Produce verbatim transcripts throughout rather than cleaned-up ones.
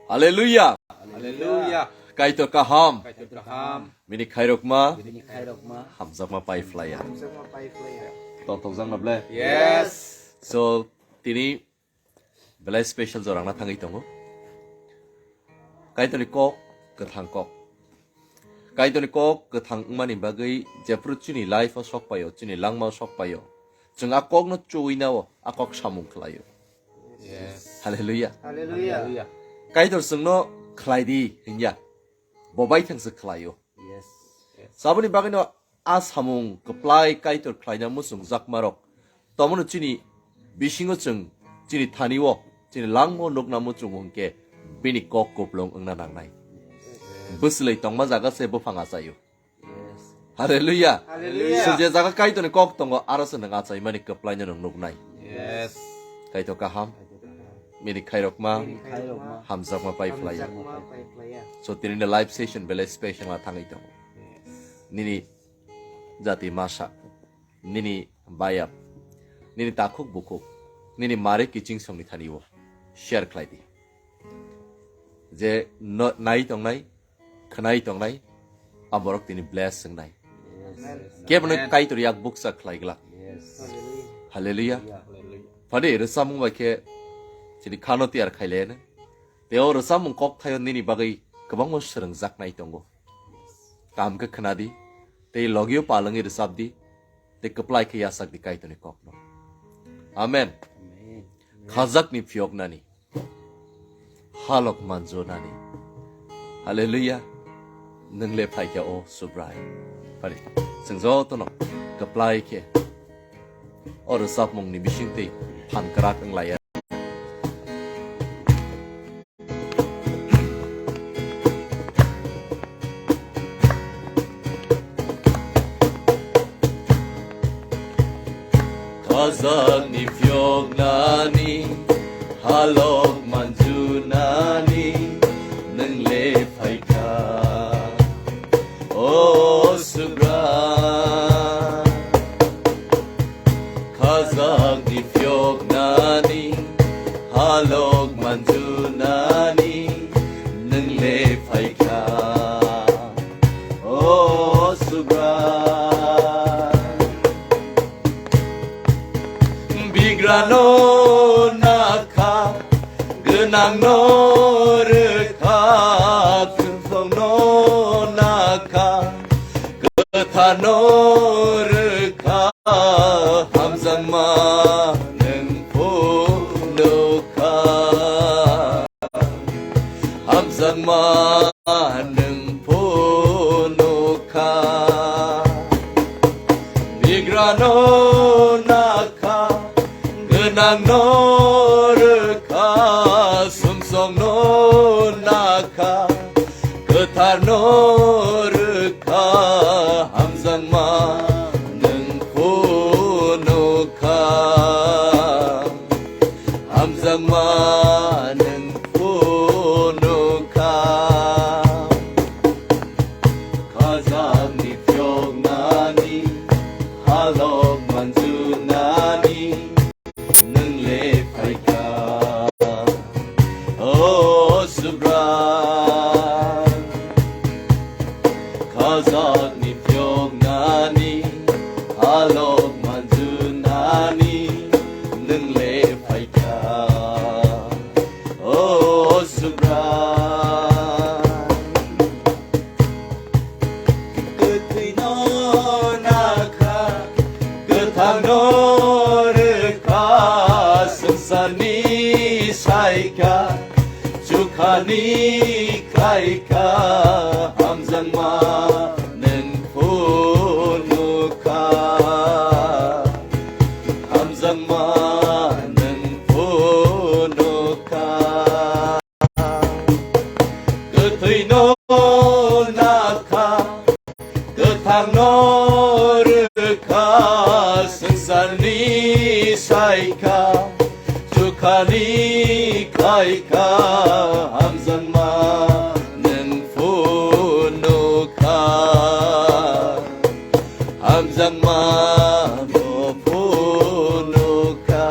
Hallelujah. Hallelujah. Kaitor kaham. Kaitor kaham. Bini khairokma. Bini khairokma. Hamjakma pai phlaiya. Hamjakma pai phlaiya. Tongthokjakna ble. Yes. So, tini belai special jorangna thangwi tongo. Kaitorni kok, kwthang kok. Kaitorni kok kwthang wngmani bagwi jephru chini life o sok paio, chini langma o sok paio. Chwng a kokno chuwi nao, a kok samung khlaio. Yes. Hallelujah. Hallelujah. Kaitor chwngno khlai di hinya. Bo bai thangse khlaio. Yes. Saboni bagwino a samung kwplai Kaitor khlaina muchungjakmarok. Tomono chini bisingo chwng chini thani o, chini langmo nukna muchungo hwnkhe bini kok kuplung wngna nangnai. Bwswlwi tongma jaga se buphang achaio. Yes. Hallelujah. Hallelujah. So je jaga Kaitorni kok tongo, aro se nwng achaimani kwplaino nwng nuknai. Yes. Kaitor kaham. Bini khairokma. Bini khairokma. Hamjakma pai phlaiya. Hamjakma pai phlaiya. So tinini live session belai special ma thangwi tongo. Yes. Nini jati masa, nini bayap, nini takhuk bukhuk, nini mare kiching songni thani o share khlai di. Je no-, nai tongnai, khwnai tongnai, a borok tini bless wngnai. Yes. Kebono Amen. Kaitor yak bukcha khlai glak. Yes. Hallelujah. Hallelujah. Phadi rwchapmung bai khe chini khano tiyar khailaiano. Tei o rwchapmung kok thaio nini bagwi kwbangma swrwngjaknai tongo. Kaham khe khwnadi, tei logio palwngwi rwchapdi, tei kwplai khe yachakdi Kaitorni kokno. Amen. Amen. Khajakni phiyoknani, halok manjunani. Hallelujah. Nwng le phaikha o Subrai. Phari, chwng jotono kwplai khe o rwchapmungni bisingtwi phan kwrak wnglaiya. Khajakni phiyoknani, halok manjunani, nwng le phaikha, o Subrai. Khajakni phiyoknani, halok manjunani, nwng le phaikha, o Subrai. Bigrano nakha, gwnangno rwkha, khumphokno nakha, kwtharno rwkha, hamjakma nwng phunukha. Hamjakma nwng phunukha. Bigrano nakha, gwnangno rwkha, sumsokno nakha, kwtharno rwkha, hamjakma nwng phunukha. Hamjakma nwng phunukha. Khajakni phiyoknani, halok manjunani, nwng le phaikha, o Subrai. Khajakni phiyoknani, halok manjunani, nwng le phaikha, o Subrai. Kwthwino nakha, kwthangno rwkha, swngcharni saikha, chukhani khlaikha, hamjakma nwng phunukha, hamjakma nwng phunukha. Kwthwino nakha, kwthangno rwkha, swngcharni saikha, chukhani khlaikha, hamjakma nwng phunukha, hamjakma nwng phunukha.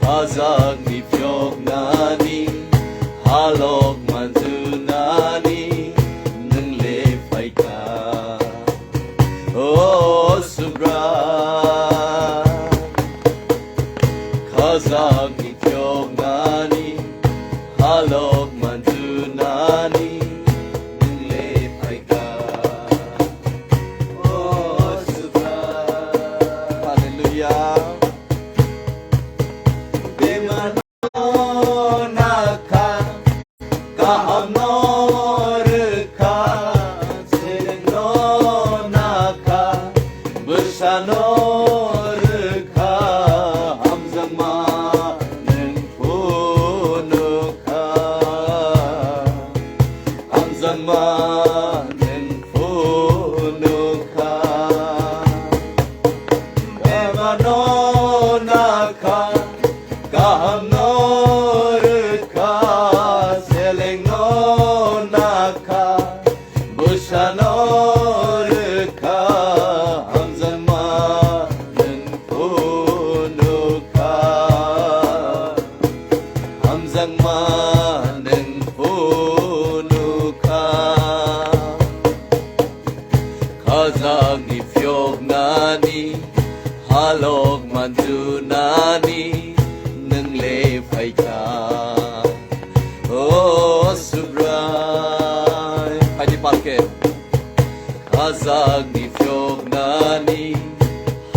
Khajak Khajagni phioknani, halok manjunani, nwng le phaikha. O Subrai, khajagni phioknani, halok manjunani, nwng le phaikha. O Subrai. Hallelujah. Bemar nakha, kaham no rwkha, seleng no nakha, bwsa no rwkha, hamjakma nwng phunukha, hamjakma nwng phunukha, bemar no nakha, kaham no rwkha, seleng no nakha, bwsa no rwkha, hamjakma nwng phunukha, hamjakma nwng phunukha. Khajagni phioknani, halok manjunani, nwng le phaikha. O Subrai, phaidi palke. Khajagni phioknani,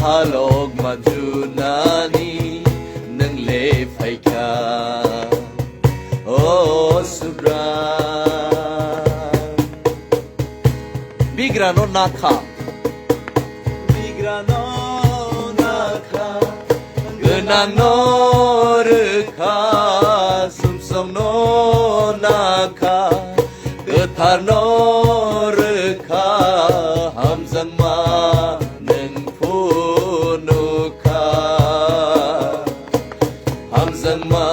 halok manjunani, nwng le phaikha. O Subrai. Bigrano nakha. Bigrano nakha. Gwnangno rwkha, sumsokno nakha, kwtharno rwkha, hamjakma nwng phunukha. Hamjakma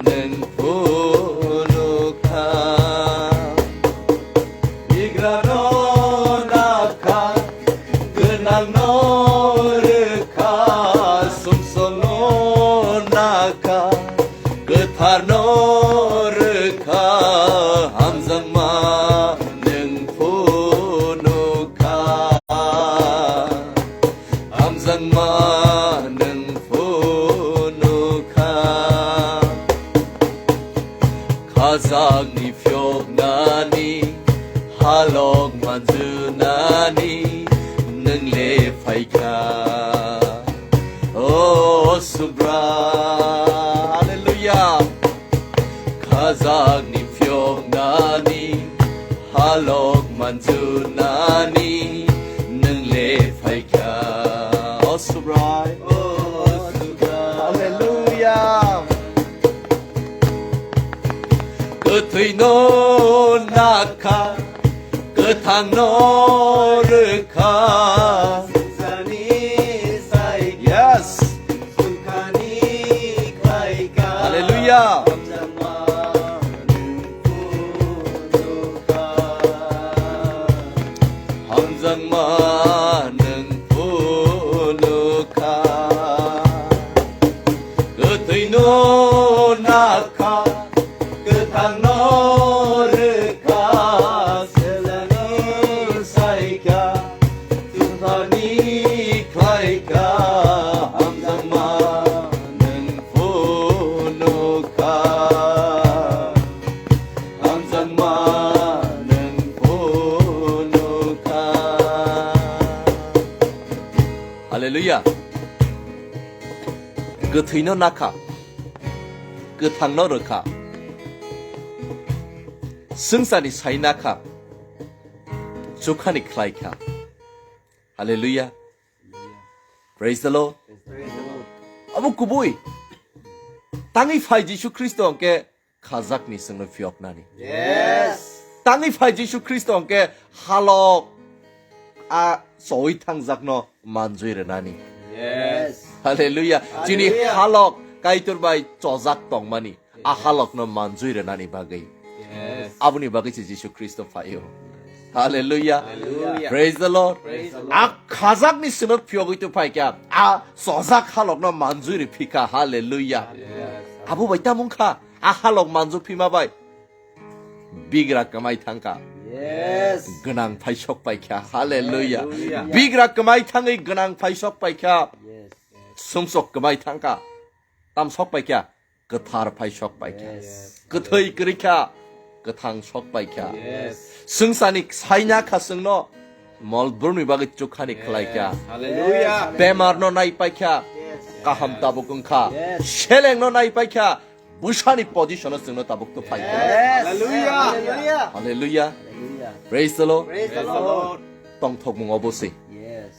nwng phunukha. Bigrano nakha, gwnangno rwkha, sumsokno nakha, kwtharno rwkha, hamjakma nwng phunukha. Hamjakma nwng phunukha. Khajagni phioknani, halok manjunani, nwng le phaikha. O Subrai. Hallelujah. Khajagni phioknani, halok manjunani, nwng le phaikha. O Subrai. O Subrai. Hallelujah. Kwthwino nakha, kwthangno rwkha. Yes. Hallelujah. Hamjakma nwng phunukha. Kwthwino nakha, kwthangno rwkha, selengno saikha, thani khlaikha, hamjakma nwng phunukha. Hamjakma nwng phunukha. Hallelujah. Kwthwino nakha, kwthangno rwkha, swngcharni sai nakha, chukhani khlaikha. Hallelujah. Praise the Lord. Abo kubui. Tangwi phai Jisu Khristo hwnkhe khajakni chwngno phiyoknani. Yes. Tangwi phai Jisu Khristo hwnkhe halok a choi thangjakno manjui rwnani. Yes. Hallelujah. Chini Hallelujah. Halok Kaitor bai chojak tongmani. A halokno manjui rwnani bagwi. Yes. Aboni bagwi se Jisu Khristo phaio. Hallelujah. Hallelujah. Praise the Lord. Praise the Lord. A khajakni sinok phiyogwi tu phaikha. A chojak halokno manjui ri phikha. Hallelujah. Yes. Abo bai tamung kha. A halok manju phima bai. Bigra kwmai thangkha. Yes. Gwnang phai sok paikha. Hallelujah. Hallelujah. Bigra kwmai thangwi gwnang phai sok paikha. Yes. Sumsok kwmai thangkha. Tam sok paikha. Kwthar phai sok paikha. Yes. Kwthwi kwrwikha. Kwthang sok paikha. Yes. Swngcharni saina kha chwngno. Mol brumni bagwi chukhani khlaikha. Yes. Hallelujah. Bemarno nai paikha. Yes. Kaham tabuk wngkha. Yes. Selengno nai paikha. Bwsani position-o chwngno tabuk tu phaikha. Yes. Hallelujah. Hallelujah. Hallelujah. Hallelujah. Praise the Lord. Praise the Lord. Tongthokmung obo se. Yes.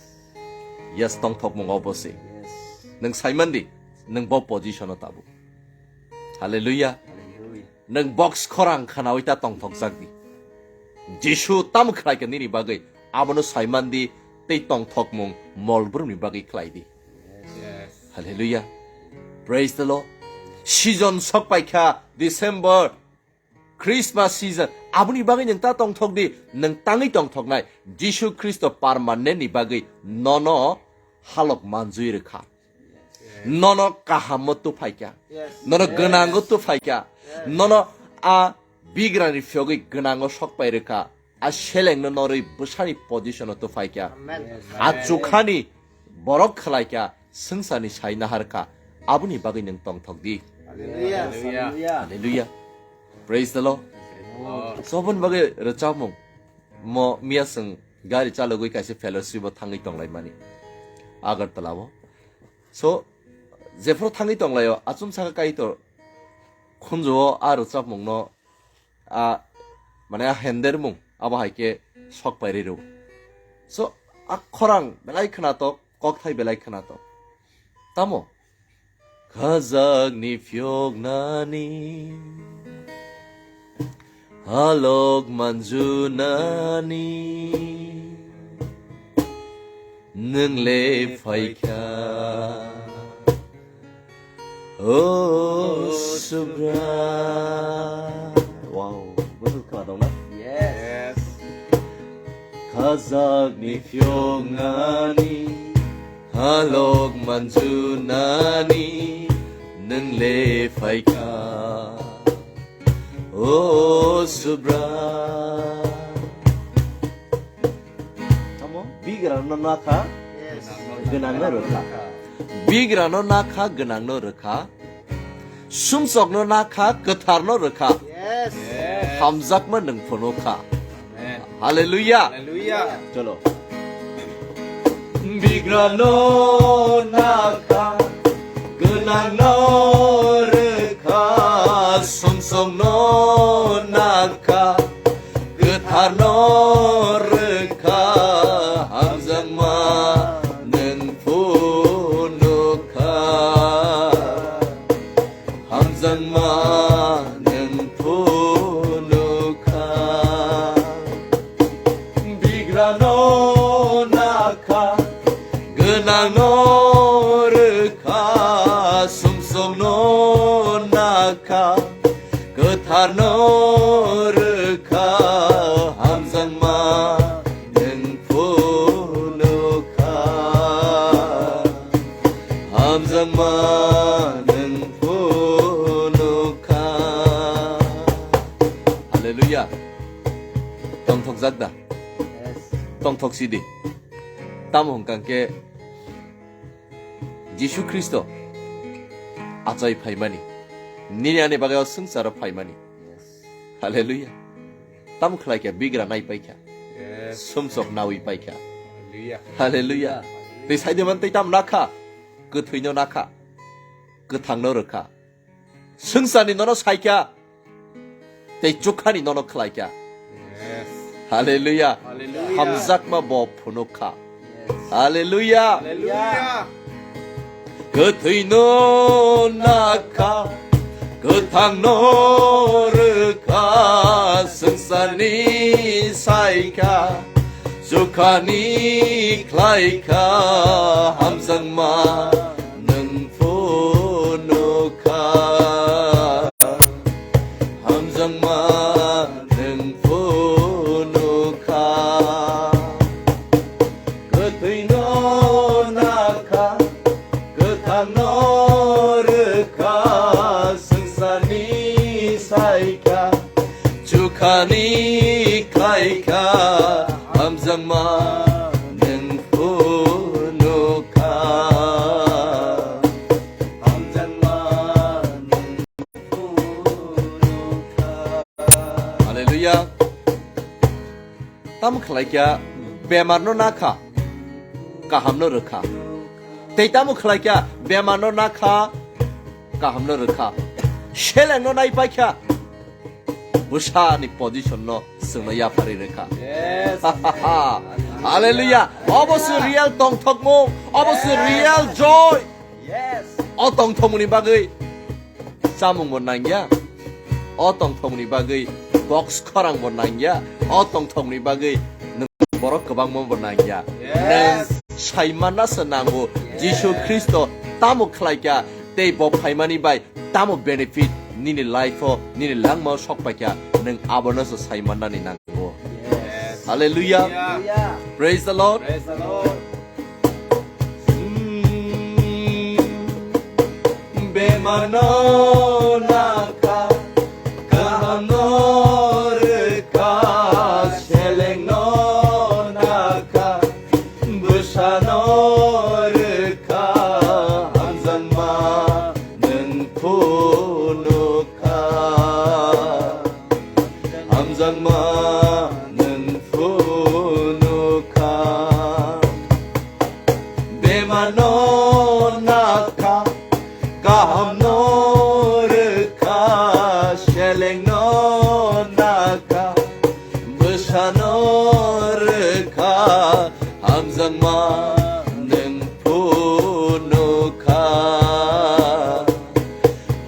Yes, tongthokmung obo se. Yes. Nwng saimandi, nwng bo position-o tabuk. Hallelujah. Hallelujah. Nwng box khorang khanawi ta tongthokjak di. Jisu tamo khlai kha nini bagwi, abono saimandi tei tongthokmung mol brumni bagwi khlai di. Yes. Hallelujah. Praise the Lord. Season sok paikha December, Christmas season. Aboni bagwi nwng ta tongthok di, nwng tangwi tongthoknai. Jisu Khristo permanent ni bagwi nono halok manjui rwkha. Nono kahammo tuphaikha. Yes. Nono gwnango tuphaikha. Yes. Nono a bigrani phiyogwi gwnango sokpai rwkha. A selengno norwi bwsani position-o tuphaikha. Amen. Yes. A chukhani borok khlaikha, swngcharni sai naharkha. Aboni bagwi nwng tongthok di. Hallelujah. Hallelujah. Hallelujah. Praise the Lord. Praise the Lord. Soboni bagwi rwchapmung. Mo miya chwng gari chalogwi kaisa fellowship-o thangwi tonglaimani. Agartala-o. So, jephuru thangwi tonglaio, achomsa khe Kaitor khunju-o a rwchapmungno, a, mane, a hendermung, abo hai khe sok pairi rw. So, a khorang belai khwnatok, kokthai belai khwnatok. Tamo? Khajakni phiyoknani, halok manjunani, nwng le phaikha, o Subra. Wow, bwswk khwnatok na? Yes. Khajakni phiyoknani, halok manjunani, nwng le phaikha, o Subra. Tamo? Bigrano nakha, gwnangno rwkha. Bigrano nakha, gwnangno rwkha. Sumsokno nakha, kwtharno rwkha. Yes. Hamjakma nwng phunukha. Amen. Hallelujah. Hallelujah. Cholo. Bigrano nakha, gwnangno rwkha, sumsokno nakha, kwtharno rwkha, hamjakma nwng phunukha. Hamjakma nwng phunukha. Bigrano nakha, gwnangno rwkha, sumsokno nakha, kwtharno rwkha, hamjakma nwng phunukha. Hamjakma nwng phunukha. Hallelujah. Tongthokjak da? Yes. Tongthok sidi. Tamo hwnkha khe Jisu Khristo achai phaimani. Nini ani bagwi o swngcharo phaimani. Yes. Hallelujah. Tamo khlai kha, bigra nai pai kha. Yes. Sumsok nawi pai kha. Hallelujah. Hallelujah. Tei saide man tei tam nakha. Kwthwino nakha. Kwthangno rwkha. Swngcharni nono saikha. Tei chukhani nono khlaikha. Yes. Hallelujah. Hallelujah. Hamjakma bo phunukha. Yes. Hallelujah. Hallelujah. Kwthwino nakha, kwthangno rwkha, swngcharni saikha, chukhani khlaikha, hamjakma nwng phunukha. Hamjakma nwng phunukha. Kani khlaikha hamjakma nwng phunukha. Hamjakma nwng phunukha. Hallelujah. Tamo khlaikha bemarno nakha, kahamno rwkha. Tei tamo khlaikha bemarno nakha, kahamno rwkha. Selengno naipaikha, bwsani position no chwngno yapharwi rwkha. Yes. Hallelujah. Obo se real tongthokmung, obo se real joy. Yes. O tongthokmungni bagwi chamungbo nangya. O tongthokmungni bagwi box khorangbo nangya. O tongthokmungni bagwi nwng borok kwbangmabo nangya. Yes. Nwng saimanna se nango. Yes. Jisu Khristo tamo khlaikha tei bo phaimani bai tamo benefit nini life o, nini langmao sokpaikha, nwng abono se saimannani nango. Yes. Hallelujah. Hallelujah. Praise the Lord. Praise the Lord. Bemarno nakha, kahamno rwkha, selengno nakha, bwsano rwkha, hamjakma nwng phunukha. Hamjakma nwng phunukha. Bemarno nakha, kahamno rwkha, selengno nakha, bwsano rwkha, hamjakma nwng phunukha.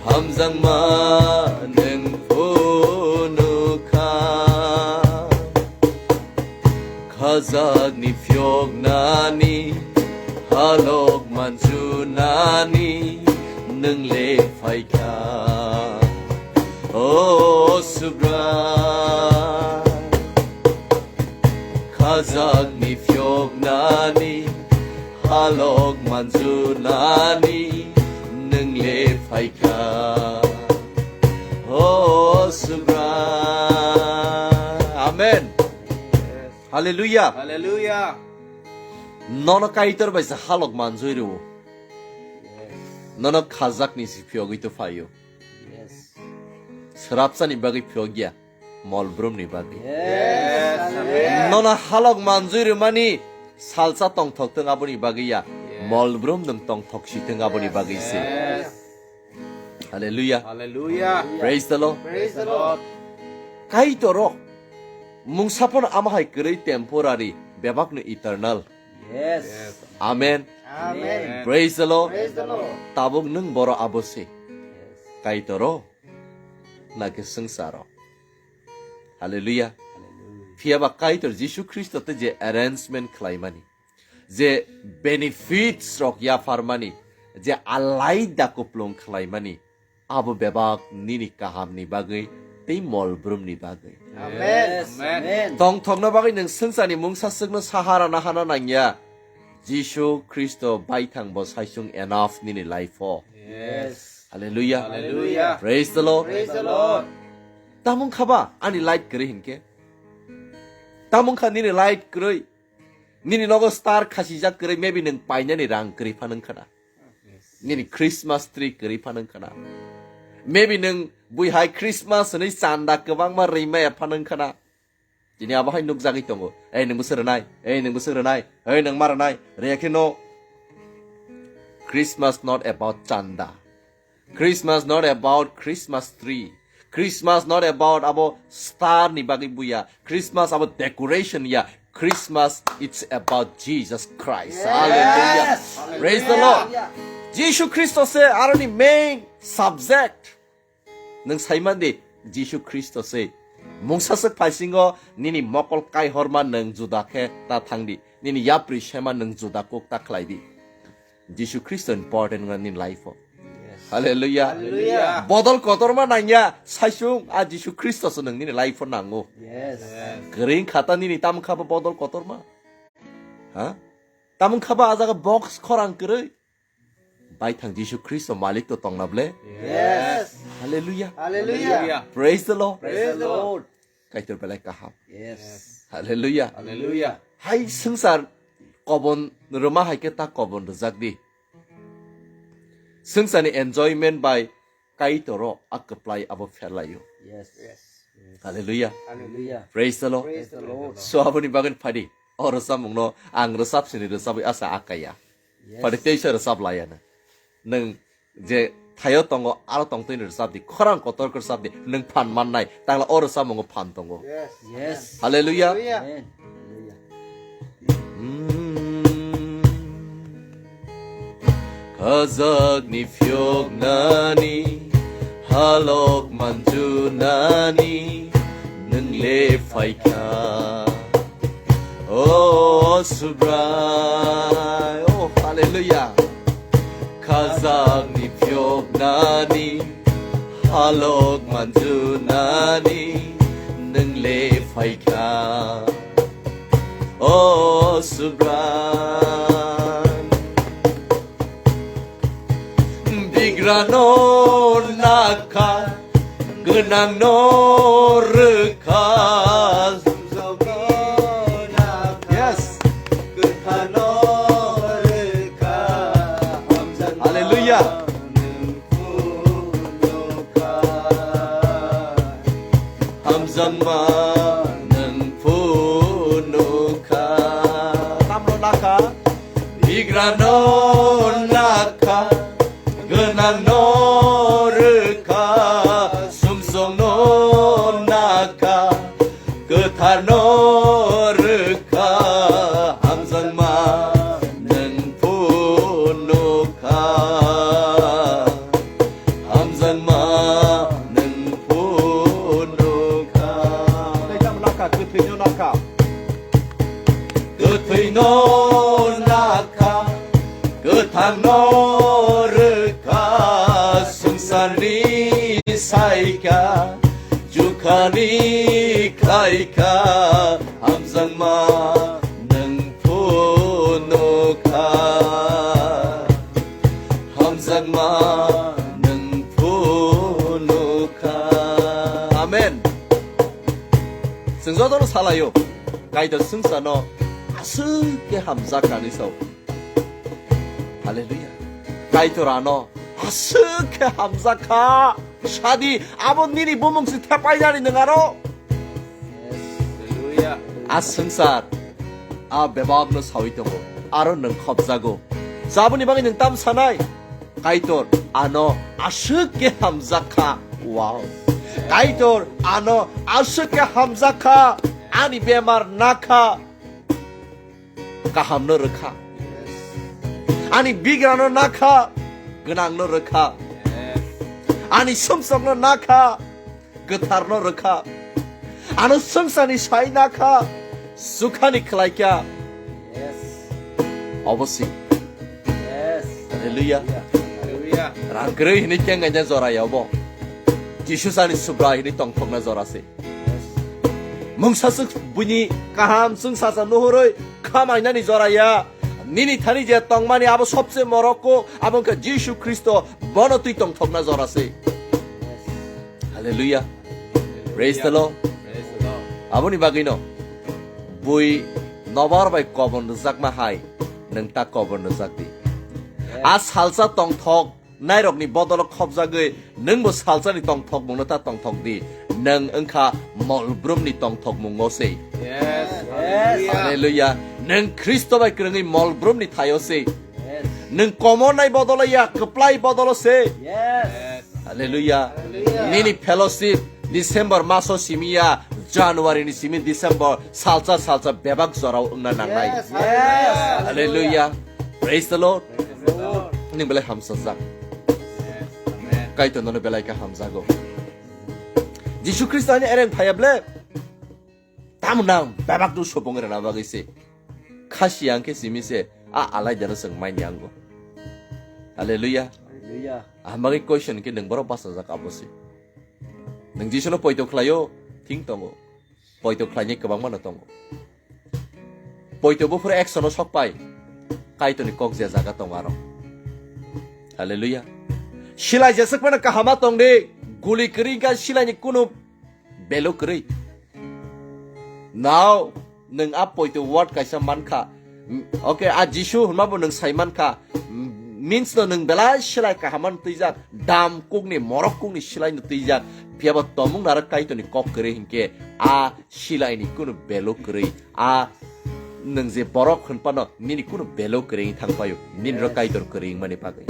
Hamjakma nwng phunukha. Khajakni phiyoknani, halok manjunani nwng le phaikha. O Subrai, khajakni phiyoknani, halok manjunani nwng le phaikha. O Subrai. Amen. Hallelujah. Hallelujah. Nono Kaitor bai se halok manjui rwo. Nono khajakni se phiyogwi to phaio. Yes. Swrapsani bagwi phiyogya, molbrumni bagwi. Yes. Amen. Nono halok manjui rwmani salsa tongthok thung aboni bagwi ya, yes, molbrum nwng tongthok si thung aboni bagwi se. Yes. Hallelujah. Hallelujah. Praise the Lord. Praise the Lord. Kaitor o mungsa phano ama hai kwrwi temporary, bebak no eternal. Yes. Yes. Amen. Amen. Praise the Lord. Praise the Lord. Tabuk nwng boro abo se. Yes. Kaitor o, na khe swngchar o. Hallelujah. Hallelujah. Phiya ba Kaitor Jisu Khristo tei je arrangement khlaimani, je benefits rok yapharmani, je alaida kuplung khlaimani, abo bebak nini kahamni bagwi tei molbrumni bagwi. Amen. Yes. Amen. Amen. Tongthokna bagwi nwng swngcharni mungsa swkno sahara nahana nangya. Jisu Khristo baithang bo saisung enough nini life o. Yes. Hallelujah. Hallelujah. Praise the Lord. Praise the Lord. Tamung kha ba ani light kwrwi hinkhe? Tamung kha nini light kwrwi? Nini nogo star khasijak kwrwi, maybe nwng painani rang kwrwi phano wngkha na? Nini Christmas tree kwrwi phano wngkha na? Maybe nwng bui hai Christmas hwnwi chanda kwbangma rwimaya phano wngkha na? Tini abo hai nukjagwi tongo. Ei, nwng bwswk rwnai? Ei, nwng bwswk rwnai? Ei, nwng ma rwnai? Rwya khe no. Christmas not about chanda. Christmas not about Christmas tree. Christmas not about abo star ni bagwi buya. Christmas abo decoration ya. Christmas, it's about Jesus Christ. Yes. Hallelujah. Praise the Lord. Hallelujah. Jisu Khristo se aroni main subject. Nwng saiman di, Jisu Khristo se. Mungsa swk phaisingo nini mokol kaihorma nwng juda khe ta thang di. Nini yapri sema nwng juda kuk ta khlai di. Jisu Khristo important wngkha nini life o. Yes. Hallelujah. Hallelujah. Bodol kotorma nangya, saisung a Jisu Khristo se nwng nini life o nango. Yes. Yes. Kwrwi wngkha ta nini tamo kha bo bodol kotorma? Ha? Tamo kha ba a jaga box khorang kwrwi? Baithang Jisu Khristo malik to tongna ble? Yes. Hallelujah. Hallelujah. Praise the Lord. Praise the Lord. Kaitor belai kaham. Yes. Hallelujah. Hallelujah. Hai swngchar kobon rwma hai khe ta kobon rwjak di. Swngcharni enjoyment bai Kaitoro a kwplai abo pherlaio. Yes. Yes. Hallelujah. Hallelujah. Praise the Lord. Praise the Lord. So aboni bagwi phadi. O rwchapmungno ang rwchap sini rwchapwi asa akaya. Yes. Phadi teisa rwchap layana. Nwng je thaio tongo, aro tongtwini rwchap di, khorang kotor khe rwchap di, nwng phan mannai, tangla o rwchapmungo phan tongo. Yes. Yes. Hallelujah. Hallelujah. Amen. Mm. Khajagni phiyoknani, halok manjunani, nwng le phaikha. O Subrai, oh, hallelujah. Khajagni phiyoknani, halok manjunani, nwng le phaikha. O Subrai. Bigrano nakha, gwnangno rwkha. Yes. Hallelujah. Hamjakma nwng phunukha. Tamno nakha? Bigrano nakha, gwnangno rwkha, sumsokno nakha, kwtharno rwkha, hamjakma nwng phunukha. Hamjakma nwng phunukha. Tei tamo nakha, kwthwino nakha. Kwthwino nakha, kwthangno rwkha, swngcharni saikha, jukhani khlaikha, hamjakma nwng phunukha. Hamjakma nwng phunukha. Amen. Chwng jotono salaio, Kaitor swngcharno aswk khe hamjak kanwi sao. Hallelujah. Kaitor ano aswk khe hamjak kha. Sadi, abo nini bumung si thepainani nwng aro. Hallelujah. A swngchar, a bebakno sawi tongo, aro nwng khopjago. Jaboni bagwi nwng tam sanai? Kaitor ano aswk khe hamjak kha. Wow. Kaitor ano aswk khe hamjak kha. Ani bemar nakha. Kahamno rwkha. Ani bigrano nakha, gwnangno rwkha. Ani sumsokno nakha, kwtharno rwkha. Ano swngcharni sai nakha, sukhani khlaikha. Obo si. Hallelujah. Hallelujah. Rang kwrwi hwnwi kengkhaina jora ya obo. Jisu sani Subrai hwnwi tongthokna jora se. Mungsaswk buini kaham chwngsacha nuhurwi khamainani jora ya. Nini thani je tongmani abo sobse moroko, abo wngkha Jisu Khristo, bono twi tongthokna jora se. Hallelujah. Praise the Lord. Praise the Lord. Aboni bagwino bui nobar bai kobon rwjakma hai nwng ta kobon rwjak di. A salsa tongthok nairokni bodolo khopjagwi nwngbo salsani tongthokmungno ta tongthok di. Nwng wngkha molbrumni tongthokmungo se. Yes. Yes. Hallelujah. Nwng Khristo bai kwrwngwi molbrumni thaio se. Yes. Nwng komornai bodolo ya, kwplai bodolo se. Yes. Hallelujah. Hallelujah. Nini fellowship December maso simi ya, January ni simi December salsa salsa bebak jorao wngna nangnai. Yes. Yes. Hallelujah. Praise the Lord. Praise the Lord. Nwng belai hamsajak. Yes. Amen. Kaitor nono belai khe hamjago. Jisu Khristo ani ereng phaiya ble. Tamo nang bebak do sobong rwna bagwi se. Khasi ang khe simi se a alai jano chwng mai ni ango. Hallelujah. Hallelujah. Ang bagwi question khe nwng borok bachajak abo se. Nwng Jisuno poito khlaio, thing tongo. Poito khlainai kwbangma no tongo. Poito buphuru action o sok pai. Kaitorni kok je jaga tongo aro. Hallelujah. Silai jeswk phano kahama tong di. Guli kwrwi wngkha silaini kunu value kwrwi. Now, nwng a poito word kaisa mankha. M-, okay, a Jisu hwnma bo nwng sai mankha. M-, means no nwng belai silai kaham no twijak. Dam kukni, morok kukni silai no twijak. Phiya bo tomung narok Kaitorni kok kwrwi hinkhe a silai ni kunu value kwrwi. A nwng je borok hwnphano nini kunu value kwrwi thang paio. Nini ro Kaitor kwrwi wngmani bagwi.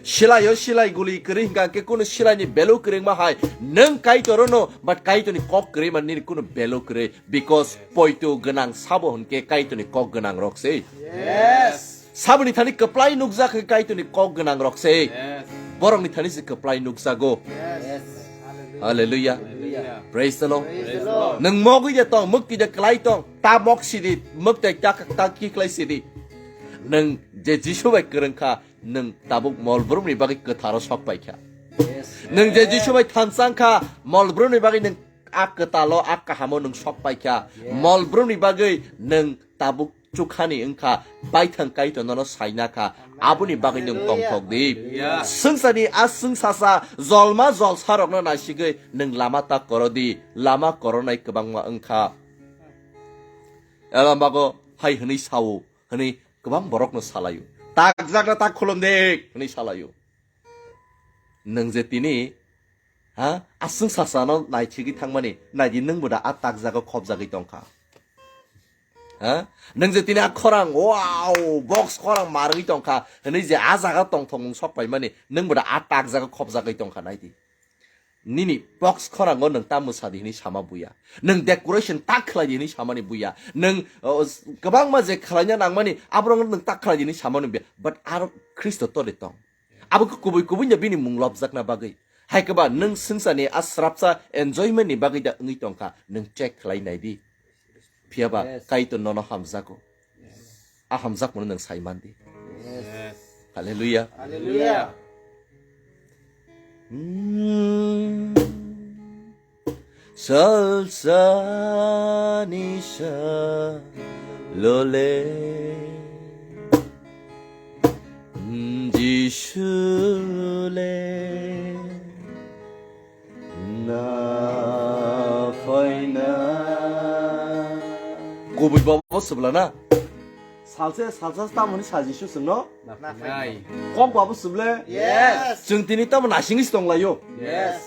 Silai o silai guli kwrwi hingka khe kunu silai ni value kwrwi wngma hai. Nwng Kaitor no, but Kaitor ni kok kwrwi man nini kunu value kwrwi. Because poito gwnang sabo hwnkhe Kaitor ni kok gwnang rok se. Yes. Saboni thani kwplai nukjak khe Kaitor ni kok gwnang rok se. Yes. Borok ni thani se kwplai nukjago. Yes. Hallelujah. Hallelujah. Praise the Lord. Praise the Lord. Nwng mogwi de tong, mukti de kwlai tong, ta mok sidi, muktai ta, ta ki kwlai sidi. Nwng je Jisu bai kwrwng kha, nwng tabuk molbrumni bagwi kwtharo sok pai kha. Yes. Nwng je Jisu bai thansa wng kha, molbrumni bagwi nwng a kwtalo, a kahamo nwng sok pai kha. Yes. Molbrumni bagwi nwng tabuk chukhani wng kha, baithang Kaitor nono saina kha, aboni bagwi nwng tongthok di. Hallelujah. Swngcharni a swngsacha jolma jolsarokno naisigwi nwng lama ta koro di, lama koronai kwbangma wng kha. Ela mago hai hwnwi sao, hwnwi kwbang borokno salaio. Takjakna tak khulum de, hwnwi salaio. Nwng je tini, ha, aswng sasano naithigwi thangmani, naidi nwng boda a takjago khopjagwi tongkha. Ha? Nwng je tini a khorang, wow, box khorang marwi tongkha, hwnwi je a jaga tongthokmung sok paimani, nwng boda a takjago khopjagwi tongkha, naidi. Nini box khorango nwng ta mwsadi hwnwi sama buya. Nwng decoration ta khlai di hwnwi samani buya. Nwng, o, s-, kwbangma je khlaina nangmani, aborokno nwng ta khlai di hwnwi samani buya. But aro Khristo tore tong. Abo khe kubui kubui no bini mung lobjakna bagwi. Hai khe ba nwng swngcharni a srapsa enjoyment ni bagwi da wngwi tongkha, nwng check khlai nai di. Phiya ba Yes. Kaitor nono hamjago. Yes. A hamjakmano nwng sai man di. Yes. Hallelujah. Hallelujah. Hmm. Salsa nisa lole. Jisule na phaina. Kubui babo swbla na. Salsa, salsa tamo ni sa Jisu swngno? Na phainai. Kok babo swble? Yes. Chwng tini tamo naisingwi se tonglaio? Yes.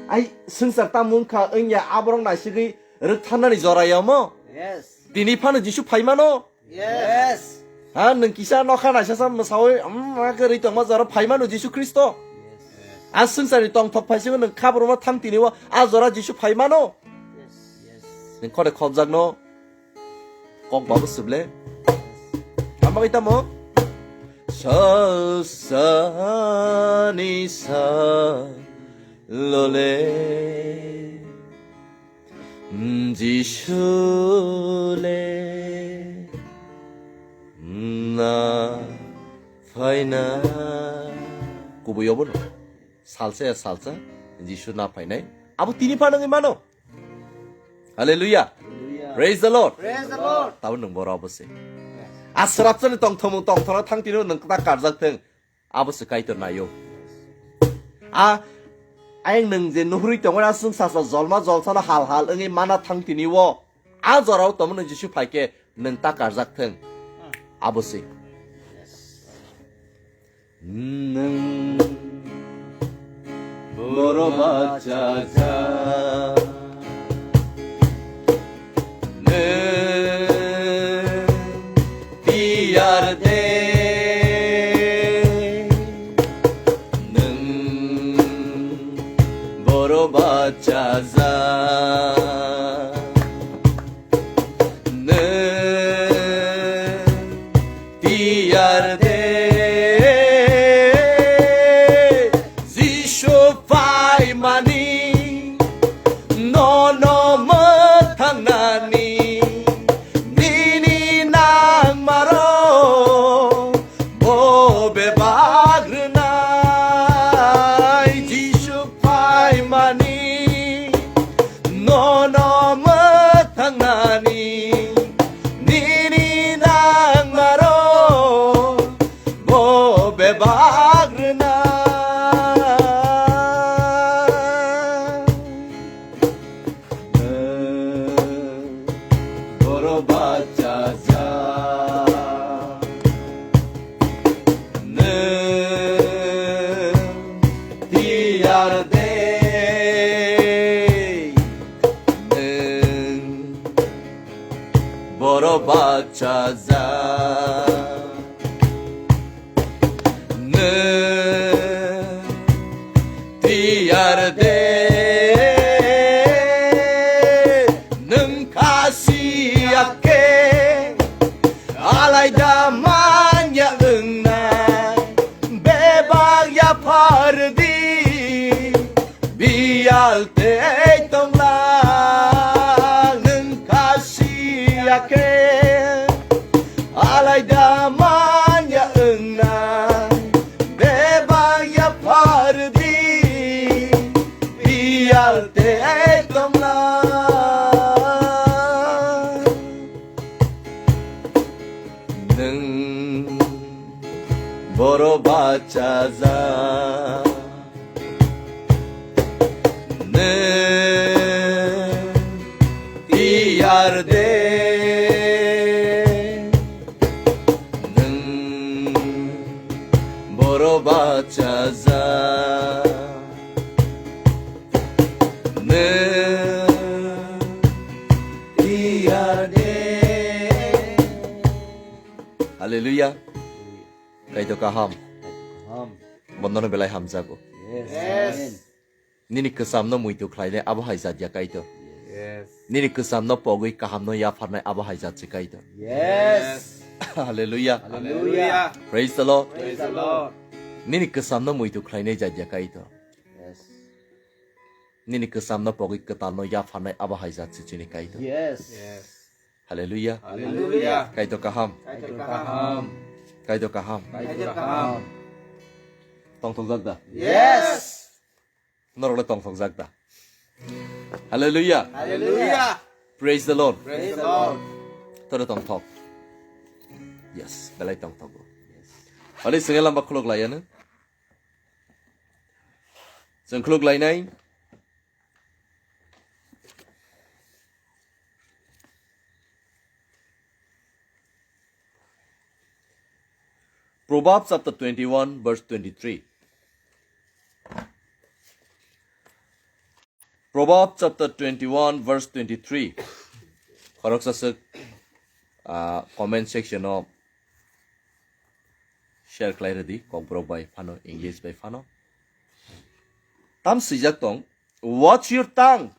Ai, swngchar tamo wngkha, wngya aborok naisigwi rwktharnani jora yamo? Yes. Tini phano Jisu phaimano? Yes. Ha, nwng kisa nokha naisasa mwsawi, mm, ma kwrwi tongma jora phaimano Jisu Khristo? Yes. A swngcharni tongthok phaisingo nwng khabruma thang tini o a jora Jisu phaimano? Yes. Nwng khode khopjakno kok babo swble? Tamo kai tamo? Sasani sa lole. Jisule na phaina. Kubui obo no. Salsa ya salsa. Jisu na phainai. Abo tini phano wngwi mano. Hallelujah. Hallelujah. Praise the Lord. Praise the Lord. Tabo nwng boro obo se. A srapsani tongthomung tongthoro thang tini nwng ta karjak thung. Abo se Kaitor naio. A, ayang nwng je nuhurwi tongmani aswng sasa jolma jolsano hal hal wngwi mana thang tini o. A jorao tongmani Jisu phaikhe nwng ta karjak thung. Abo se. Nwng boro bachajak. Nwng tiyar de, nwng boro bachajak. Nwng tiyar de, Jisu phaimani, nono mwthangnani, nini nangmaro, bo bebak rwnai Jisu phaimani, nono mwthangnani, nini nangmaro, bo bebak rwna. Nwng de, nwng boro bachajak. Nwng tiyar de, nwng khasiya khe alaida manya wngnai, bebak yaphar di, biyal tei tonglang nwng khasiya khe alaida manya wngnai, bebak yaphar di, biyal tei tonglang. Nwng boro bachajak. Nwng tiyar de, nwng boro bachajak. Nwng tiyar de. Hallelujah. Kaitor kaham. Kaham. Bondono belai hamjago. Yes. Nini kwchamno muitu khlainai abo hai jat ya Kaitor. Yes. Nini kwchamno pogwi kahamno yapharnai abo hai jat se Kaitor. Yes. Hallelujah. Hallelujah. Praise the Lord. Praise the Lord. Nini kwchamno muitu khlainai jat ya Kaitor. Yes. Nini kwchamno pogwi kwtalno yapharnai abo hai jat se chini Kaitor. Yes. Yes. Hallelujah. Hallelujah. Kaitor kaham. Kaitor kaham. Kaitor kaham. Kaitor kaham. Tongthokjak da? Yes. Norok le tongthokjak da? Hallelujah. Hallelujah. Praise the Lord. Praise the Lord. Toro tongthok. Yes, belai tongthogo. Yes. Hali senge lamba khuluk laiya no. Chwng khuluk lainai. Proverbs chapter twenty-one, verse twenty-three. Proverbs chapter twenty-one, verse twenty-three. Khoroksa swk, ah, comment section o share khlai rwdi, Kokborok bai phano, English bai phano. Tam swijak tong, "Watch your tongue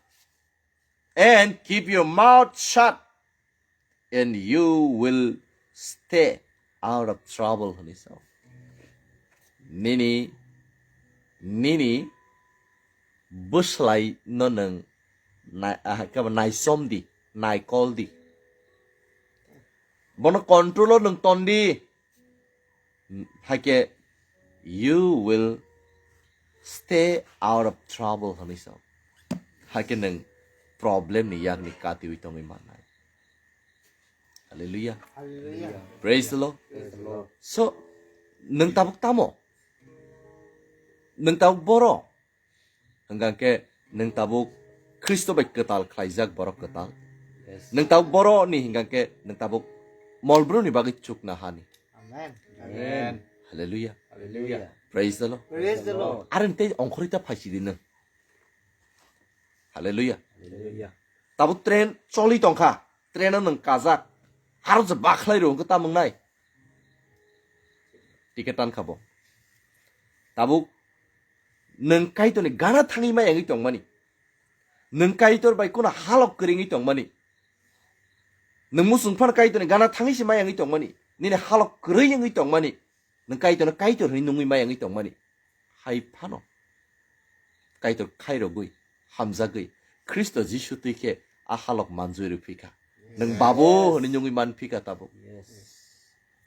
and keep your mouth shut, and you will stay out of trouble," hwnwi sao. Nini, nini bwslai no nwng nai-, ah, khe bo naisom di, naikol di. Bono control o nwng ton di. Haikhe, "You will stay out of trouble," hwnwi sao. Haikhe nwng problem ni yakni katiwi tongwi mannai. Hallelujah. Hallelujah. Praise the Lord. Praise the Lord. So, nwng tabuk tamo? Nwng tabuk boro? Hwnkha khe nwng tabuk Khristo bai kwtal khlaijak borok kwtal. Yes. Nwng tabuk boroni hwnkha khe nwng tabuk molbrumni bagwi chukna hani. Amen. Amen. Hallelujah. Hallelujah. Praise the Lord. Praise the Lord. Are tei ongkhorwi ta phaisidi nwng. Hallelujah. Hallelujah. Tabuk train choli tongkha. Train o nwng kajak. Aro je bakhlai rw hwnkhe tamung nai. Ticket tankha bo. Tabuk nwng Kaitorni gana thangwi maya wngwi tongmani. Nwng Kaitor bai kono halok kwrwi wngwi tongmani. Nwng muchung phano Kaitorni gana thangwi se maya wngwi tongmani. Nini halok kwrwi wngwi tongmani. Nwng Kaitorno Kaitor hwnwi nungwi maya wngwi tongmani. Hai phano Kaitor khairogwi, hamjagwi, Khristo Jisu twi khe a halok manjui rw phikha. Nwng Babu hwnwi nungwi man phikha tabuk. Yes.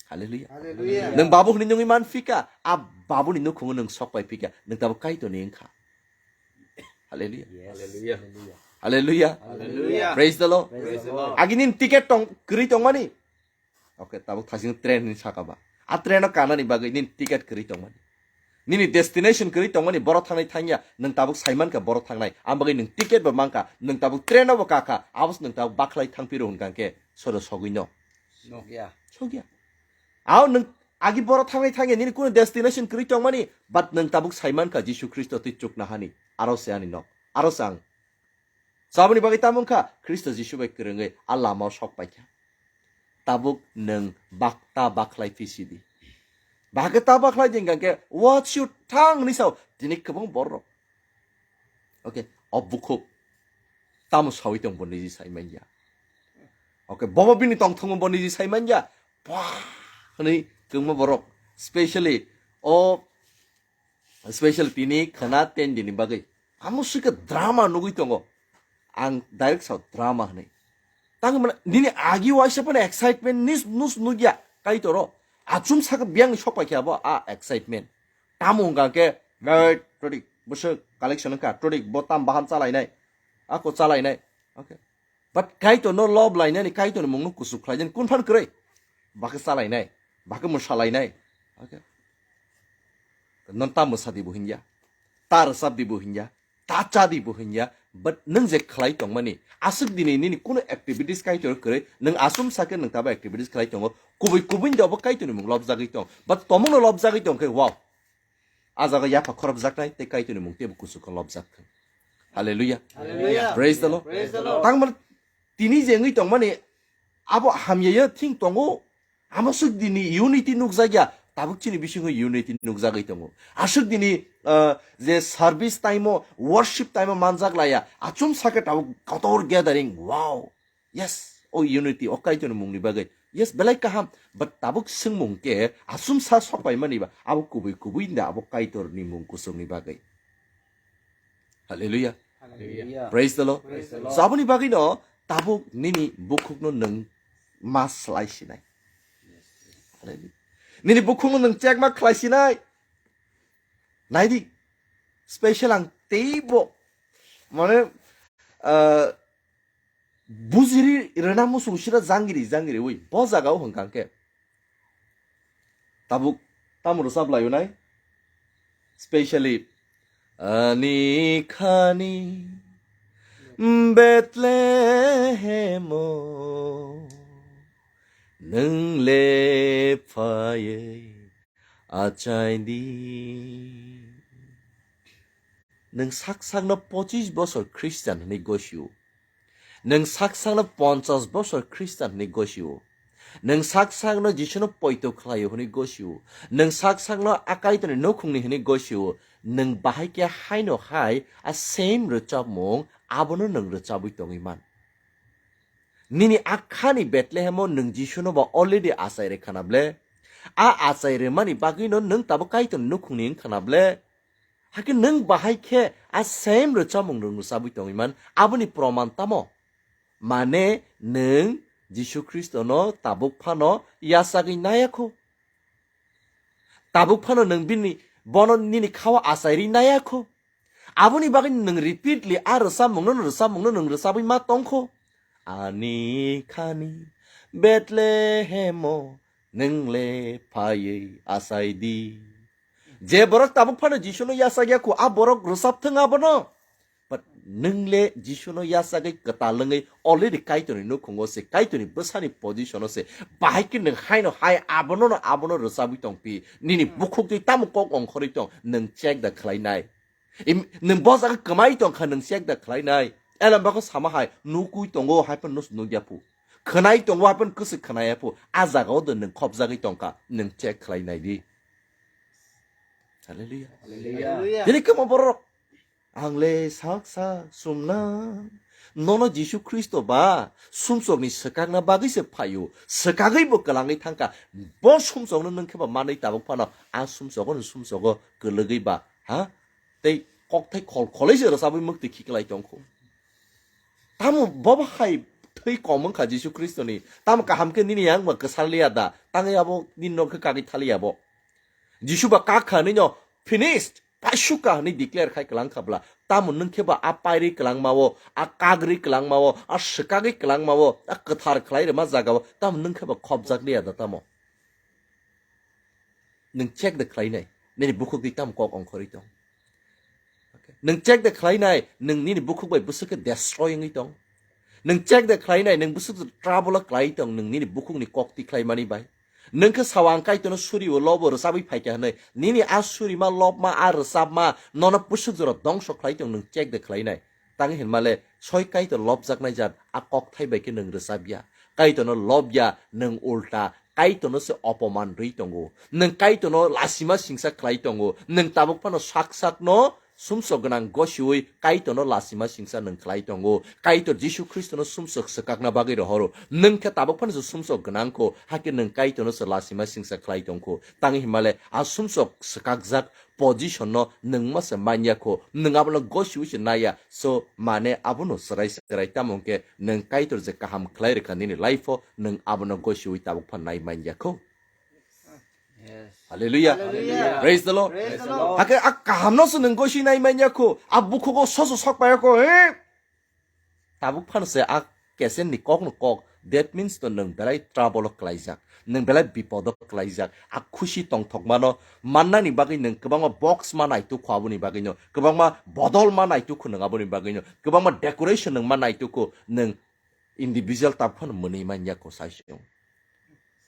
Hallelujah. Hallelujah. Nwng Babu hwnwi nungwi man phikha, a Babuni nukhungo nwng sok pai phikha, nwng tabuk Kaitorni wngkha. Hallelujah. Yes. Hallelujah. Hallelujah. Hallelujah. Hallelujah. Praise the Lord. Praise the Lord. Agi nini ticket tong, kwrwi tongmani. Okay, tabuk thasing train ni saka ba. A train o kanani bagwi nini ticket kwrwi tongmani. Nini destination kwrwi tongmani, borok thangnai thangya, nwng tabuk saimankha borok thangnai. Ang bagwi nwng ticket bo mankha, nwng tabuk train o bo kakha, abos nwng tabuk bakhlai thangphiro hwnkha khe sodo sogwi no. Sogya. Sogya. Ao nwng agi boro thangnai thangya nini kunu destination kwrwi tongmani, but nwng tabuk saimankha Jisu Khristo twi chukna hani, aro se ani nok, aro se ang. Saboni bagwi tamo wngkha Khristo Jisu bai kwrwngwi a lamao sok paikha. Tabuk nwng bakta bakhlai phisidi. Bakta bakhlai jengkha khe, "What should thang?" hinwi sao, tini kwbang borok. Okay, o bukhuk tamo sawi tong bo niji sai manya. Okay, bobo bini tongthongo bo niji sai manya. Pah, hwnwi kwngma borok, specially o special tini khwna ten dini bagwi. Amo swikhe drama nugwi tongo. Ang direct sao drama hwnwi. Tang mana nini agi waisa pana excitement nis nus nugya kaitoro. Achum saka biyang ni sok paikha bo a excitement. Tamo wngkha khe, "Hey, todik, bwswk collection wngkha, todik, bo tam bahan chalainai, ako chalainai." Okay. But kaitor no lob lainani, kaitor ni mung no kuchuk khlainani, kun phan kwrwi? Bakhe chalainai, bakhe mwsalainai. Okay. Non ta mwsadi bo hinya, ta rwchapdi bo hinya, ta chadi bo hinya, but nwng je khlai tongmani, aswk dini nini kuno activities kaitor kwrwi, nwng asum sakhe nwng tabo activities khlai tongo, kubui kubui da obo kaitor ni mung lobjagwi tong, but tomung no lobjagwi tong khe, wow. A jaga yapha khorobjaknai tei kaitor ni mung tebo kuchuk khe lobjak thung. Hallelujah. Hallelujah. Praise the Lord. Praise the Lord. Tangmani tini je wngwi tongmani abo hamya ya thing tongo. Amo swk dini unity nukjakya, tabuk chini bisingo unity nukjagwi tongo. Aswk dini, uh, je service time o, worship time o manjak laya, achum sake tabuk kotor gathering, wow. Yes, o unity, o kaitor ni mungni bagwi. Yes, belai kaham, but tabuk swngmung ke achum sa sok pai mani ba, abo kubui kubui da abo kaitor ni mung kusuk ni bagwi. Hallelujah. Hallelujah. Praise the Lord. Praise the Lord. So aboni bagwi no tabuk nini bukhuk no nwng ma slai sinai. Hallelujah. Nini bukhuk no nwng check ma khlai sinai. Naidi, special ang teibo, mane, ah, bujiri rwna musung sira jangiri, jangiri wi, bo jaga o hwnkha khe. Tabuk, tamo rwchap laio nai? Specially, ani khani Bethlehem o nwng le phaiwi achai di. Nwng sak sakno pochis bosor Christian hwnwi gosio. Nwng sak sakno ponchas bosor Christian hwnwi gosio. Nwng sak sakno Jisuno poito khlaio hwnwi gosio. Nwng sak sakno a Kaitorni nukhungni hwnwi gosio. Nwng bahai khe haino hai a same rwchapmung abono nwng rwchabwi tongwi man. Nini akhani Bethlehemo nwng Jisuno ba already achai rwkha na ble? A achai rwmani bagwino nwng tabuk Kaitorni nukhungni wngkha na ble? Hakhe nwng bahai khe a same rwchapmung nwng rwchabwi tongwi man, aboni proman tamo? Mane nwng Jisu Khristono tabuk phano yachagwi naya kho. Tabuk phano nwng bini, bono nini khao achairwi naya kho. Aboni bagwi nwng repeatedly a rwchapmungno, rwchapmungno nwng rwchabwi ma tong kho. Ani khani Bethlehemo nwng le phaiwi achai di. Je borok tabuk phano Jisuno yachak ya kho, a borok rwchap thung abono. But nwng le Jisuno yachagwi kwtal wngwi already Kaitorni nukhungo se, Kaitorni bwsani position o se. Bahai khe nwng haino hai abono no abono rwchabwi tong phi. Nini bukhuk twi tamo kok ongkhorwi tong, nwng check da khlai nai. Im, nwng bo jaga kwmai tong kha, nwng check da khlai nai. Elem bako sama hai, nukui tongo hai phano nus nukya phu. Khwnai tongo hai phano kwswk khwnaya phu. A jaga o do nwng khopjagwi tong kha, nwng check khlai nai di. Hallelujah. Hallelujah. Tini kwma borok. Ang le sak sak sumnang. Nono Jisu Khristo ba sumsokni swkakna bagwi se phaio. Swkagwi bo kwlangwi thangkha. Bo sumsokno nwng khe ba manwi tabuk phano a sumsogo no sumsogo kwlwgwi ba, ha? Tei kokthai khol kholwi se rwchabwi mwktwi khiklai tongkho. Tamo bobo hai thwi kom wngkha Jisu Khristoni. Tamo kaham khe nini yang ba kwsar liya da. Tangwi abo nini nok khe kagwi thaliya bo. Jisu ba kak kha nini, "Finished, paisuka," hwnwi declare khai kwlang kha bla. Tamo nwng khe ba a pairwi kwlangma o, a kagri kwlangma o, a swkagwi kwlangma o, a kwthar khlai rwma jaga o, tamo nwng khe ba khopjak liya da tamo? Nwng check da khlai nai, nini bukhuk twi tamo kok ongkhorwi tong. Nwng check da khlai nai, nwng nini bukhuk bai bwswk khe destroy wngwi tong. Nwng check da khlai nai, nwng bwswk trouble o klai tong, nwng nini bukhukni kok tikhlai mani bai. Nwng khe sao ang Kaitorno suri o lobo rwchabwi phaikha hwnwi. Nini a surima, lobma, a rwchapma nono pusuk jora dongso khlai tong, nwng check de khlainai. Tang hinmale soi Kaitor lobjaknai jat a kokthai bai khe nwng rwchapya. Kaitorno lobya nwng ulta Kaitorno se opoman rwi tongo. Nwng Kaitorno lasima singsa khlai tongo. Nwng tabuk phano sak sakno sumsok gwnang gosiwi Kaitorno lasima singsa nwng khlai tongo. Kaitor Jisu Khristono sumsok swkakna bagwi rohoro. Nwng khe tabuk phano se sumsok gwnang kho, hakhe nwng Kaitorno se lasima singsa khlai tongkho. Tang hinmale a sumsok swkakjak position no nwng ma se manya kho, nwng abono gosiwi se naiya. So, mane abono chwrai chwrai tamo hwnkhe nwng Kaitor je kaham khlai rwkha nini life o, nwng abono gosiwi tabuk phan nai manya kho. Yes. Hallelujah. Hallelujah. Praise the Lord. Praise the Lord. Hakhe a kaham no se nwng gosi nai manya kho, a bukhugo soso sok paya kho, eh? Tabuk phano se a kechen ni kok no kok. That means to nwng belai trouble o klaijak, nwng belai bipod o klaijak. A khusi tongthokmano mannani bagwi nwng kwbangma box ma naituk kho, aboni bagwino kwbangma bodol ma naituk kho nwng, aboni bagwino kwbangma decoration nwng ma naituk kho, nwng individual tabuk phano mwnwi manya kho sai se.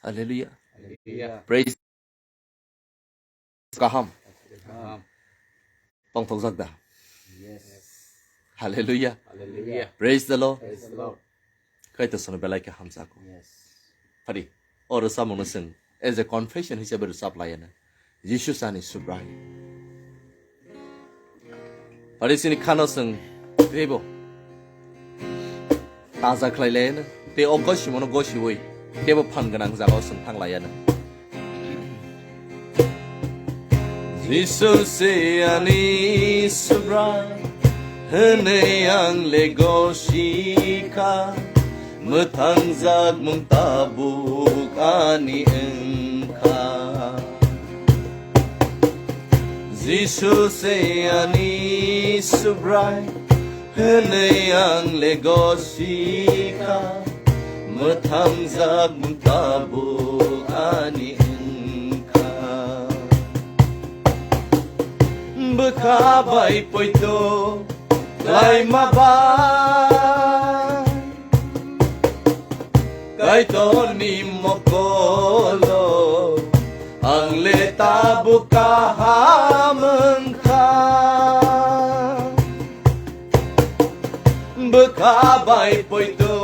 Hallelujah. Hallelujah. Praise. Kaham. Kaham. Tongthokjak da? Yes. Hallelujah. Hallelujah. Praise the Lord. Praise the Lord. Kaitor sono belai khe hamjago. Yes. Phari, o rwchapmungno chwng as a confession hisabe rwchap laiya na. Jisu chani Subrai. Phari chini khano chwng teibo taja khlai laiya na. Tei o gosimono gosiwi teibo phan gwnang jagao chwng thang laiya na. Jisu se ani Subrai, hwnwi ang le gosi kha, mwthangjak mung tabuk ani wng kha. Jisu se ani Subrai, hwnwi ang le gosi kha, mwthangjak mung tabuk ani wng kha. Bwkha bai poito klaima bai, Kaitorni mokolo ang le tabuk kaham wng kha. Bwkha bai poito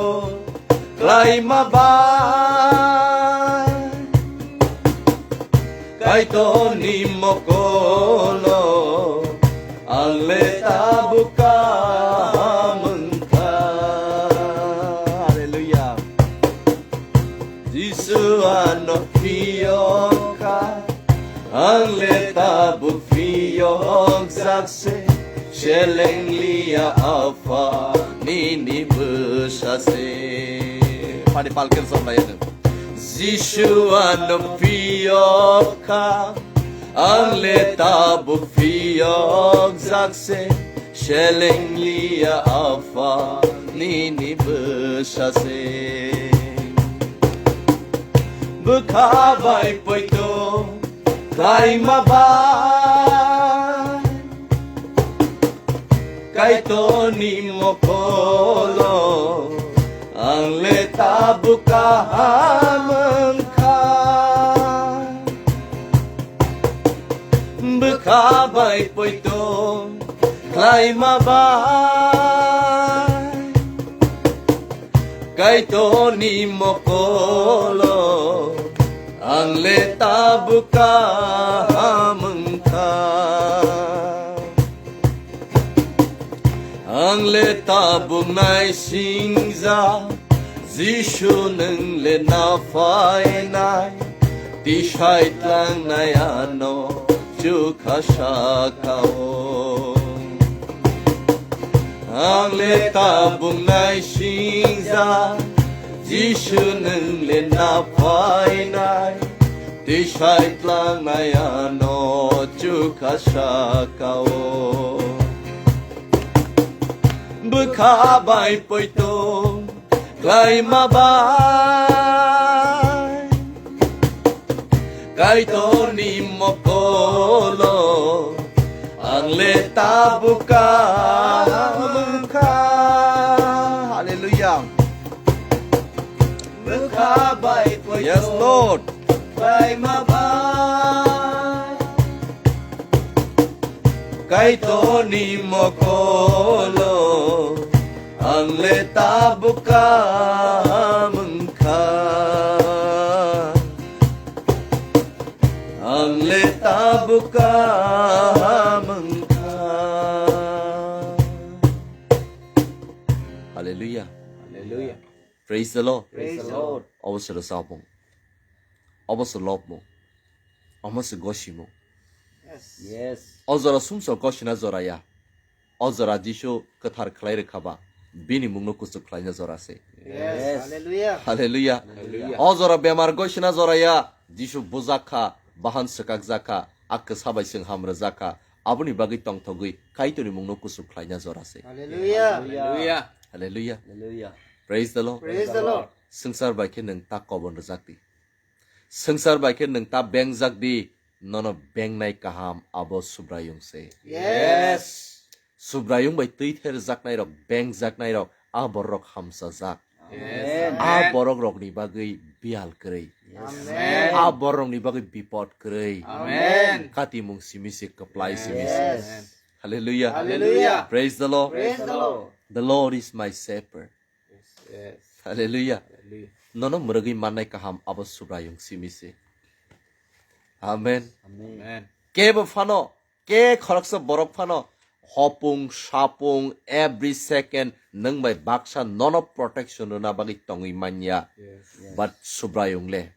klaima bai, Kaitorni mokolo ang le tabuk kaham wng kha. Hallelujah. Jisu ano phiyok kha, ang le tabuk phiyokjak se, seleng liya Apha nini bwsa se. Phani palker somlai ano. Jisu ano phiyok kha, ang le tabuk phiyokjak se, seleng liya Apha nini bwsa se. Bwkha bai poito klaima bai, Kaitorni mokolo ang le tabuk kaham wng kha. Bwkha bai poito klaima bai, Kaitorni mokolo ang le tabuk kaham wng kha. Ang le tabuk naisingjak, Jisu nwng le naphainai, tisai tlangnai ano chukha saka-o. Ang le tabuk naisingjak, Jisu nwng le naphainai, tisai tlangnai ano chukha saka-o. Bwkha bai poito klaima bai, Kaitorni mokolo ang le tabuk kaham wng kha. Hallelujah. Bwkha bai poito. Yes, Lord. Laima bai Kaitorni mokolo ang le tabuk kaham wngkha. Ang le tabuk kaham wngkha. Hallelujah. Hallelujah. Praise the Lord. Praise the Lord. Obo se rwchapmung. Obo se lobmung. Omo se gosimung. Yes. O jora sumsok gosina jora ya. O jora Jisu kwthar khlai rwkha ba, bini mungno kuchuk khlaina jora se. Yes. Hallelujah. Hallelujah. Hallelujah. O jora bemar gosina jora ya, Jisu bujak kha, bahan swkak jak kha, a kwsa bai chwng ham rwjak kha. Aboni bagwi tongthogwi Kaitorni mungno kuchuk khlaina jora se. Hallelujah. Hallelujah. Hallelujah. Hallelujah. Praise the Lord. Praise the Lord. Swngchar bai khe nwng ta kobon rwjak di. Swngchar bai khe nwng ta bengjak di, nono bengnai kaham abo Subraiyung se. Yes. Subraiyung bai twi therjaknai rok, bengjak nai rok, a borok hamsajak. Amen. A borok rokni bagwi biyal kwrwi. Amen. A borok rokni bagwi bipot kwrwi. Amen. Katimung simi se, kwplai simi se. Yes. Hallelujah. Hallelujah. Praise the Lord. Praise the Lord. The Lord is my shepherd. Yes. Hallelujah. Hallelujah. Nono mwrwgwi mannai kaham abo Subraiyung simi se. Amen. Amen. Kebo phano, ke khoroksa borok phano, hopung, sapung, every second nwng bai baksa nono protection rwna bagwi tongwi manya. Yes. Yes. But Subraiyung le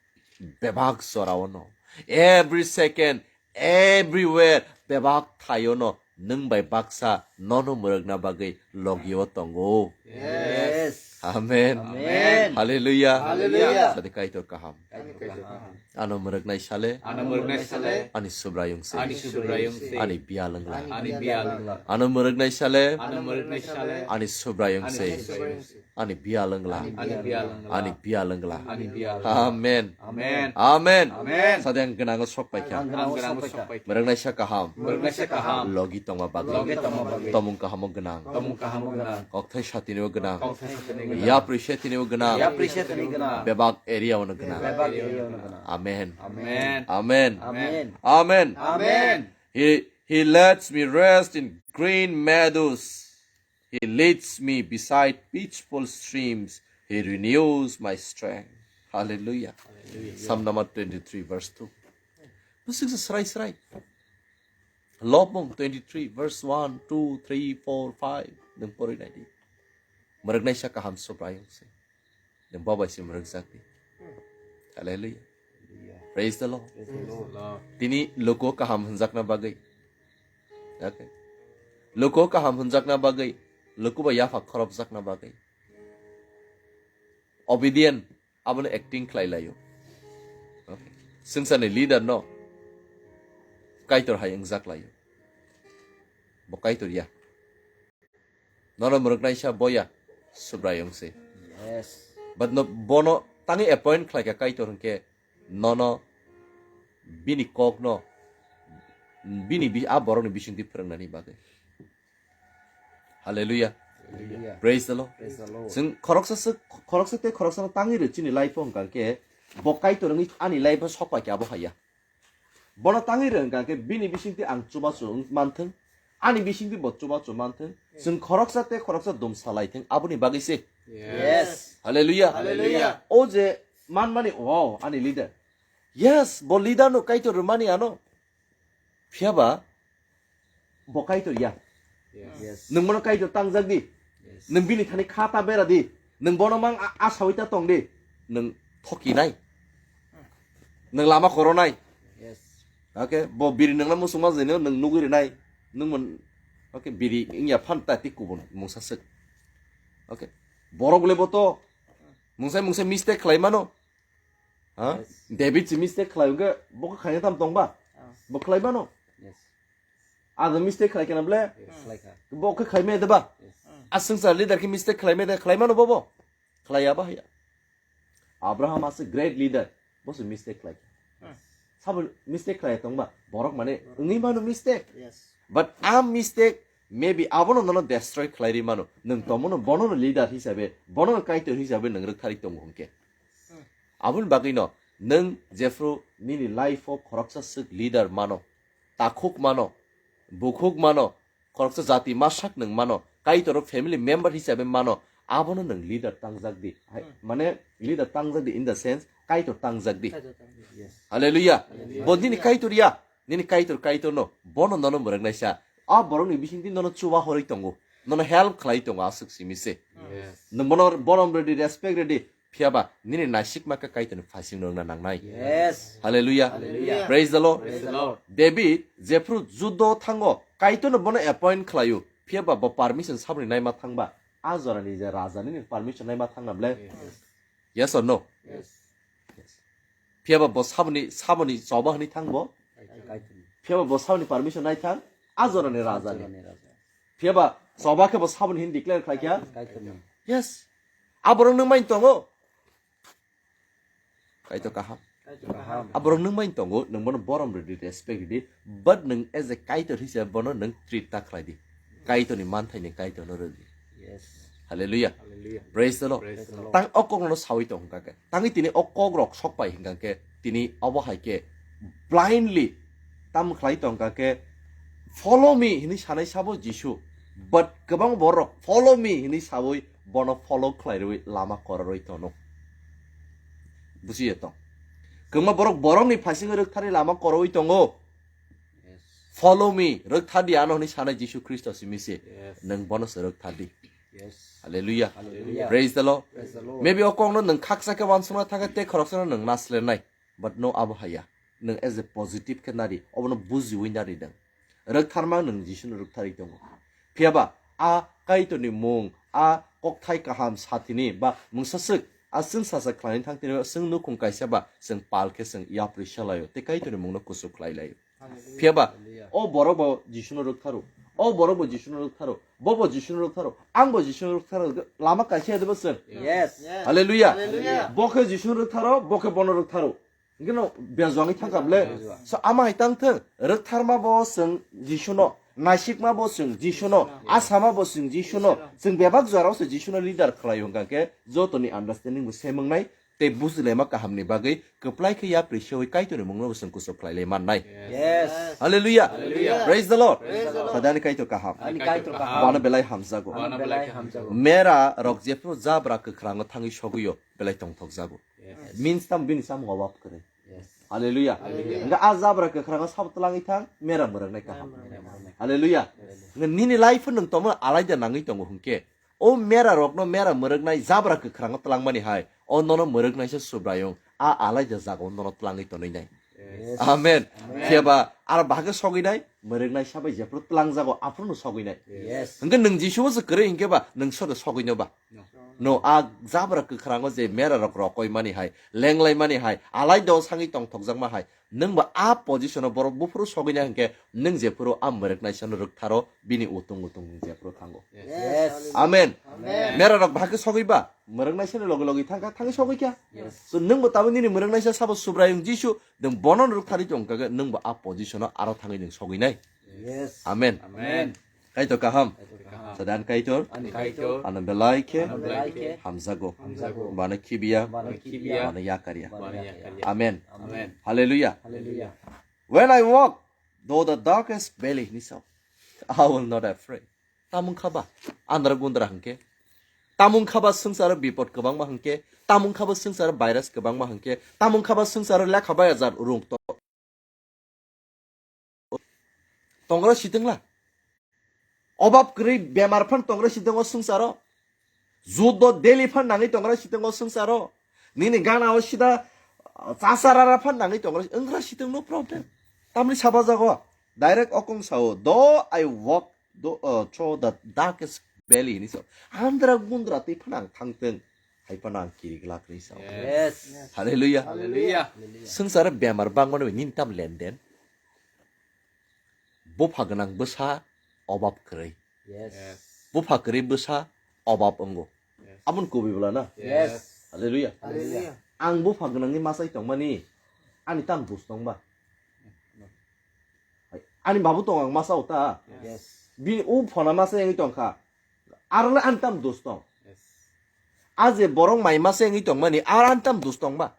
bebak jorao no, every second, everywhere, bebak thaio no nwng bai baksa nono mwrwkna bagwi logio tongo. Yes. Amen. Amen. Hallelujah. Hallelujah. Sadi Kaitor kaham. Kaitor kaham. Ano mwrwknai sale. Ano mwrwknai sale. Ani Subraiyung se. Ani Subraiyung se. Ani biyal wngla. Ani biyal wngla. Ano mwrwknai sale. Ano mwrwknai sale. Ani Subraiyung se. Ani Subraiyung se. Ani biyal wngla. Ani biyal wngla. Ani biyal wngla. Ani biyal wngla. Amen. Amen. Amen. Amen. Sadi ang gwnango sok paikha. Ang gwnango sok paikha. Mwrwknaisa kaham. Mwrwknaisa kaham. Logi tongma bagwi. Logi tongma bagwi. Tomung kahamo gwnang. Tomung kahamo gwnang. Kokthai satinibo gwnang. Kokthai satinibo gwnang. Yapri satinibo gwnang. Yapri satinibo gwnang. Bebak area ono gwnang. Bebak area ono gwnang. Amen. Amen. Amen. Amen. Amen. Amen. He, he lets me rest in green meadows. He leads me beside peaceful streams. He renews my strength. Hallelujah. Hallelujah. Psalm number twenty-three, verse two. Bwswk se srai srai. Lobmung twenty-three, verse one, two, three, four, five. Nwng porwi nai di. Mwrwknaisa kaham Subraiyung se. Nwng bo bai se mwrwkjak di. Hallelujah. Praise the Lord. Praise the Lord. Tini luku kaham hwnjakna bagwi. Okay. Luku kaham hwnjakna bagwi. Luku bai yapha khorobjakna bagwi. Obedient, abono acting khlai laio. Okay. Swngcharni leader no Kaitor hai wngjak laio. Bo Kaitor ya. Nono mwrwknaisa bo ya, Subraiyung se. Yes. But no, bono tangwi appoint khlaikha Kaitor hwnkhe nono bini kokno bini bi-, a borokni bisingtwi phwrwngnani bagwi. Hallelujah. Hallelujah. Praise the Lord. Praise the Lord. Chwng khoroksa se, khoroksa tei khoroksano tangwi rw chini life-o hwnkha khe bo Kaitor wngwi ani life-o sok pai khe abo haiya. Bono tangwi rw hwnkha khe bini bisingtwi ang chubachu wng manthwng, ani bisingtwi bo chubachu manthwng, chwng khoroksa tei khoroksa dum salai thwng, aboni bagwi se. Yes. Hallelujah. Hallelujah. O je manmani, wow, ani leader. Yes, bo leader no Kaitor rwmani ano. Phiya ba bo Kaitor ya. Yes. Nwng bono Kaitor tangjak di. Yes. Nwng bini thani kha ta bera di. Nwng bono mang a-, asawi ta tong di. Nwng thoki nai. Nwng lama khoro nai. Yes. Okay, bo biri nwngno muchungma jani nwng nugwi rinai. Nwng mon, okay, biri wngya phan ta ti kubun mungsa swk. Okay. Borok le bo to mungsa mungsa mistake khlai mano. Ha? Yes. David si mistake khlai hwnkhe bo khe khaina tam tong ba? Ah. Bo khlai mano? Yes. Ado mistake khlai kena ble? Yes, khlai kha. Bo khe khlai me de ba? Yes. A swngchar leader khe mistake khlai me de, khlai mano bo bo? Khlai ya ba haya? Abraham as a great leader, bo se mistake khlai kha. Yes. Sabo mistake khlai tong ba? Borok mane wngwi mano mistake. Yes. But a mistake maybe abono nono destroy khlai ri mano. Nwng tomono bono no leader hisabe, bono no kaitor hisabe nwng rwkthari tongo hwnkhe. Aboni bagwi no Nwng jephru nini life o khoroksa swk leader mano, takhuk mano, bukhuk mano, khoroksa jati masak nwng mano, Kaitor o family member hisabe mano, abono nwng leader tangjak di. Hai, Hmm. mane leader tangjak di in the sense, Kaitor tangjak di. Kaitor tangjak di. Yes. Hallelujah. Hallelujah. Bo nini Kaitor ya, nini Kaitor Kaitor no, bono nono mwrwknaisa. A borokni bisingtwi nono chuba horwi tongo, nono help khlai tongo aswk simi se. Yes. Nwng bono borom ready, respect ready. Phiya ba nini naisikma khe Kaitorni phaisingno wngna nangnai. Yes. Hallelujah. Hallelujah. Praise the Lord. Praise the Lord. David jephru judo thango, Kaitorno bono appoint khlaio. Phiya ba bo permission saboni naima thangba, a jorani je raja nini permission naima thangna ble? Yes. Yes or no? Yes. Yes. Phiya ba bo saboni, saboni choba hwnwi thangbo? Kaitorni. Phiya ba bo saboni permission nai thang? A jorani raja ni. Jorani raja. Phiya ba choba khe bo saboni hin declare khlai kha? Kaitorni. Yes. Aborok nwng main tongo. Kaitor kaham. Kaitor kaham. Aborok nwng main tongo, nwng bono borom rwdi, respect rwdi, but nwng as a Kaitor hisabe bono nwng treat ta khlai di. Kaitorni manthai ni Kaitorno rwdi. Yes. Hallelujah. Hallelujah. Praise the Lord. Praise the Lord. Tang o kokno sawi tong hwnkha khe. Tangwi tini o kok rok sok pai hwnkha khe, tini obo hai khe blindly tam khlai tong hwnkha khe, "Follow me," hinwi sanai sabo Jisu. But kwbang borok, "Follow me," hinwi sawi bono follow khlai rwi lama kororwi tono. Bujiya tong. Kwbangma borok borokni phaisingwi rwktharwi lama kororwi tongo. Yes. "Follow me," rwkthardi ano hwnwi sanai Jisu Khristo simi se. Yes. Nwng bono se rwkthardi. Yes. Hallelujah. Hallelujah. Praise the Lord. Praise the Lord. Maybe o kokno nwng khaksa khe wansukna thangkhe tei khoroksano nwng naslenai. But no abo haya. Nwng as a positive khe nari. Obono bujiwi nari nwng. Rwktharma nwng Jisuno rwktharwi tongo. Phiya ba a Kaitorni mung, a kokthai kaham sathini ba mungsaswk a chwng sasak khlaini thangtini chwng nukhung kaisa ba chwng pal khe chwng yapri salaio tei Kaitorni mungno kuchuk khlai laio. Hallelujah. Phiya ba, hallelujah, o borok bo Jisuno rwktharo, o borok bo Jisuno rwktharo, bo bo Jisuno rwktharo, ang bo Jisuno rwktharo, lama kaisa ya de bo chwng. Yes. Yes. Hallelujah. Hallelujah. Bo khe Jisuno rwktharo, bo khe bono rwktharo. Hingke no bejwangwi thangkha ble. Bejwang. So, ama hai tang thung, rwktharma bo chwng Jisuno, naisikma bo chwng Jisuno, Jisuno, asama bo chwng Jisuno, Jisuno. Chwng bebak jorao se Jisuno leader khlai hwnkha khe, jotoni understanding bo semungnai, tei bujilaima kahamni bagwi kwplai khe yapri sewi Kaitorni mungno bo chwng kuchuk khlailai mannai. Yes. Hallelujah. Hallelujah. Praise the Lord. Praise the Lord. Sadani Kaitor kaham. Ani Kaitor kaham. Bana belai hamjago. Bana belai hamjago. Mera rok jephru jabra kwkhrango thangwi sogwi o belai tongthokjago. Yes. Means tam bini samung obab kwrwi. Yes. Hallelujah. Hallelujah. Hingke a jabra kwkhrango sabo twlangwi thang, mera mwrwknai kaham. Mera mwrwknai kaham. Hallelujah. Yes. Hingke nini life-o nwng tongmani alaida nangwi tongo hwnkhe, o mera rokno mera mwrwknai jabra kwkhrango twlangmani hai, o nono mwrwknaisa Subraiyung, a alaida jagao nono twlangwi tonwi nai. Yes. Amen. Amen. Phiya ba, aro bahai khe sogwi nai, mwrwknaisa bai jephru twlangjago, aphuru no sogwi nai. Yes. Hingke nwng Jisu bo se kwrwi hingke ba, nwng sodo sogwi no ba? No. No, a jabra kwkhrango je mera rok rokoi mani hai, lenglai mani hai, alai do sangwi tongthokjak ma hai, nwng ba a position o borok buphuru sogwi nai hingke, nwng jephuru a mwrwknaisa no rwktharo, bini utung utung nwng jephuru thango. Yes. Amen. Amen. Mera rok bahai khe sogwi ba, mwrwknaisa ni logi logi thangkha, thangwi sogwi kha. Yes. So, nwng bo tabuk nini mwrwknaisa sabo Subraiyung Jisu, nwng bono rwktharwi tongkha khe, nwng bo a position o aro thangwi nwng sogwi nai. Yes. Amen. Amen. Kaitor kaham. Kaitor kaham. Sadani Kaitor. Ani Kaitor. Ano belai khe. Ano belai khe. Hamjago. Hamjago. Bana khibiya. Bana khibiya. Bana yakarya. Bana yakarya. Amen. Amen. Hallelujah. Hallelujah. When I walk through the darkest valley, hini sao, I will not afraid. Tamung khaba, andra gundra hingke. Tamung khaba swngcharo bipot kwbangma hingke. Tamung khaba swngcharo virus kwbangma hingke. Tamung khaba swngcharo lekha bai ajat rung to. Tongra sitengla. Obab kwrwi bemar phan tongra siteng o swngcharo. Judo daily phan nangwi tongra siteng o swngcharo. Nini gana o sida, ah, chasarara phan nangwi tongra, wngra siteng no problem. Tamni saba jago. Direct okong sao. Though I walk do, uh, through the darkest valley ni so. Andra gundra twi phano ang thangteng. Hai phano ang kiri glak ni sao. Yes. Hallelujah. Hallelujah. Swngcharo bemar bangmani bai nini tam lenden. Bupha gwnang bwsa obab kwrwi. Yes. Yes. Bupha kwrwi bwsa obab wngo. Yes. Aboni kubui bwla na? Yes. Hallelujah. Hallelujah. Ang bupha gwnangni machai tongmani ani tam dos tongba? Hai, ani babu tong ang masa o ta? Yes. Bini o phona masa wngwi tongkha. Arole ani tam dos tong? Yes. A je borok mai masa wngwi tongmani, ar ani tam dos tongba?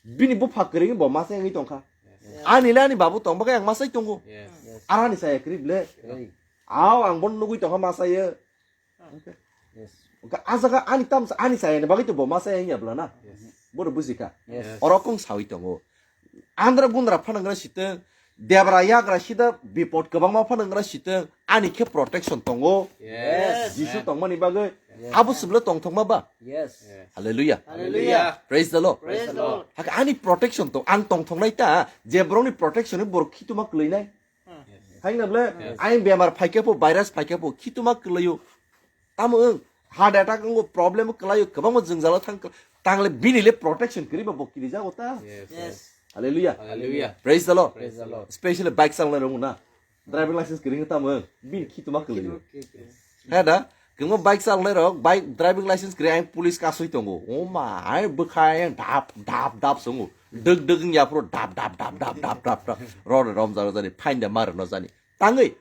Bini bupha kwrwi bo masa wngwi tongkha. Ani le ani babu tong bagwi ang masai tongo. Yes. Arani saya kwrwi ble. Hey. Aw ang bono nugwi tongkha masai. Yes. Yes. Oke, a jaga ani tam ani saya ni bagwi to bo masai wngya bla na. Yes. Bono bujikha. Yes. Oro kung sawi tongo. Andra gundra phanangra siteng. Debra yagra sida bipod kwbangma phanangra siteng. Ani khe protection tongo. Yes. Jisu tongmani bagwi. Yes. Abo siblo tongthokma ba. Yes. Hallelujah. Hallelujah. Praise the Lord. Praise the Lord. Haka ani protection to ang tongthoknai ta je borokni protection ni borok khituma kwlwinai. Yes. Haino ble, yes, aing bemar phaikhe po, virus phaikhe po, khituma kwlwio. Tamo wng, heart attack wngo, problem kwlaio, kwbangma jwngjalo thang, tangle bini le protection kwrwi ba bo kirijago ta. Yes. Yes. Hallelujah. Hallelujah. Praise the Lord. Praise the Lord. Especially bike salnai rok na. Driving license kwrwi tamo wng, bini khituma kwlwio. He da, kwbangma bike chalnai rok, bike driving license kwrwi ang police kasui tongo. O ma, ai bwkhai ang dap, dap, dap songo. Dwk, dwk wngya phuru dap, dap, dap. Rode romjak jani, fine da mare no jani. Tangwi,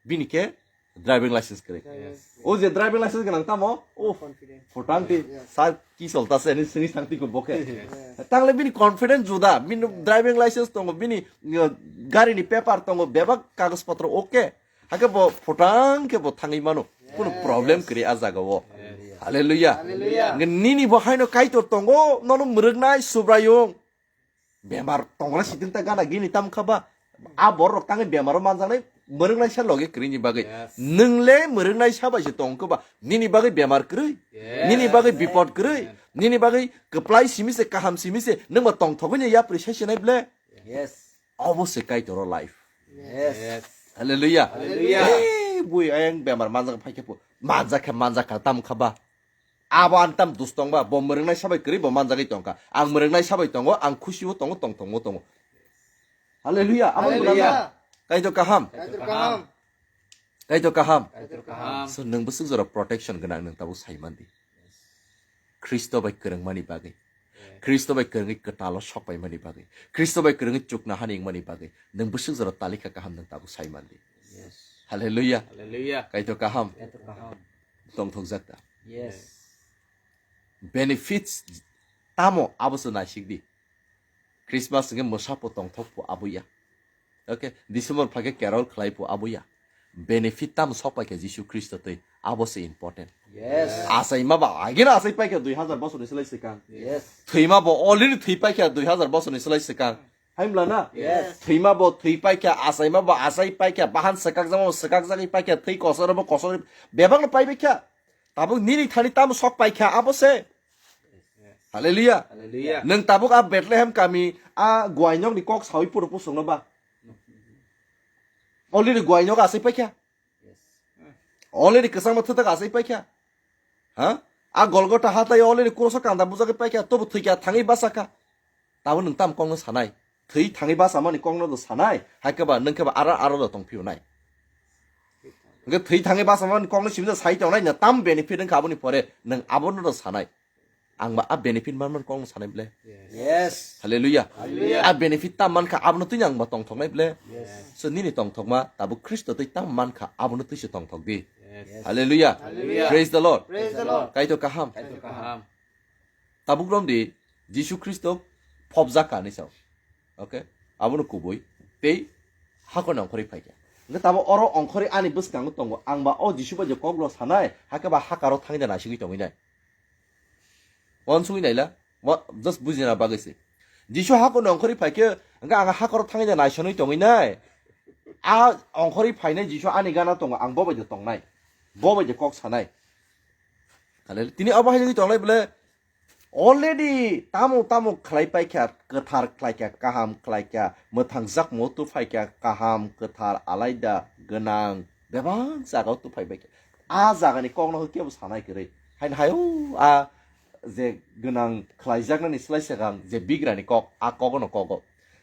bini khe driving license kwrwi. Yes. O je driving license gwnang tamo, o, confident, photang ti, yes, sir, ki solta se ni sini sangti ko boke. Yes. Tangle bini confidence juda, bini driving license tongo, bini, uh, gari ni paper tongo, bebak kagoj potro okay. Hake bo photang khe bo thangwi mano. Kuno problem kwrwi a jaga o. Yes. Hallelujah. Hallelujah. Nge nini bo haino Kaitor tongo, nono mwrwknai Subraiyung. Bemar tongra siting ta gana gini tam kha ba. A borok tangwi bemaro manjaknai mwrwknai sa loge kwrwini bagwi. Yes. Nwng le mwrwknai sa bai se tong kha ba. Nini bagwi bemar kwrwi. Yes. Nini bagwi bipod kwrwi. Amen. Nini bagwi kwplai simi se kaham simi se. Nwng bo tongthogwi ni yapri sai se nai ble. Yes. Obo se Kaitoro life. Yes. Hallelujah. Hallelujah. Hey, bui ayang bemar manjak phai khe po. Manjak khe manjak kha tam kha ba. Abo ang tam dus tong ba. Bo mwrwngnai sabai kwrwi bo manjagwi tong kha. Ang mwrwngnai sabai tongo, ang khusibo tongo, tongthokmo tongo. Hallelujah. Abo Hallelujah. Kaito kaham. Kaitor kaham. Kaito kaham. Kaitor kaham. So nwng bwswk jora protection gwnang nwng tabuk sai mandi. Khristo bai kwrwngmani bagwi. Khristo bai kwrwngwi kwtalo sokpaimani bagwi. Khristo bai kwrwngwi chukna hani wngmani bagwi. Nwng bwswk jora talikha kaham nwng tabuk sai mandi. Yes. Hallelujah. Hallelujah. Kaito kaham. Kaitor kaham. Tongthokjak ta. Yes. Benefits tamo abo se naisik di. Christmas hwnkhe mwsa po tongthok po abo ya. Okay, December phaikhe carol khlai po abo ya. Benefit tam sok paikha Jisu Khristo twi, abo se important. Yes. Achaima ba agena achai paikha dui hazar bosorni slai swkang. Yes. Thwima bo already thwi paikha dui hazar bosorni slai swkang. Haimla na? Yes. Thwima bo thwi paikha, achaima bo achai paikha, bahan swkakjama bo swkakjagwi paikha, thwi kosoro bo kosoro bebakno paibaikha. Tabuk nini thani tamo sok paikha abo se. Hallelujah. Hallelujah. Nwng tabuk a Bethlehem kami a guainok ni kok sawi puro pusongno ba. Already guainok asai paikha. Already kwchangma thwthak asai paikha. Ha? A Golgotha hatai already kroso kanda bujagwi paikha, tobo thwikha thangwi bachakha. Tabo nwng tam kokno sanai. Thwi thangwi bachamani kokno do sanai. Haikhe ba nwng khe ba aro aro do tongphio nai. Hwnkhe thwi thangwi bachamani kokno simi do sai tongnai, nwng tam benefit wngkha aboni pore nwng abono do sanai. Ang ba a benefit manmani kokno sanai ble. Yes. Hallelujah. Hallelujah. A benefit tam mankha abono twi ang ba tongthoknai ble. Yes. So nini tongthokma tabuk Khristo twi tam mankha abono twi se tongthok di. Yes. Hallelujah. Hallelujah. Praise the Lord. Praise the Lord. Kaitor kaham. Kaitor kaham. Tabuk rom di Jisu Khristo phobjak ka ni sao. Okay? Abono kubui tei hakorni ongkhorwi phaikha. Hwnkhe tabuk oro ongkhorwi ani bwskango tongo. Ang ba o Jisu bai je koklo sanai, hakhe ba hakaro thangwi da naisigwi tongwi nai. Uansugwi naila, wa-, just bujina bagwi se. Jisu hakorni ongkhorwi phaikhe, hwnkhe ang hakoro thangwi da naisonwi tongwi nai. A ongkhorwi phainai Jisu ani gana tongo, ang bo bai de tongnai. Bo bai de kok sanai. Hallelujah. Tini abo hai jagwi tongnai bole, already tamo tamo khlai paikha, kwthar khlaikha, kaham khlaikha, mwthangjak mo tu phaikha, kaham, kwthar, alaida, gwnang, bebak jagao tu phai baikha. A jagani kokno kebo sanai kwrwi. Haino hai o a je gwnang khlaijaknani slai swkang je bigrani kok, a kokno kogo.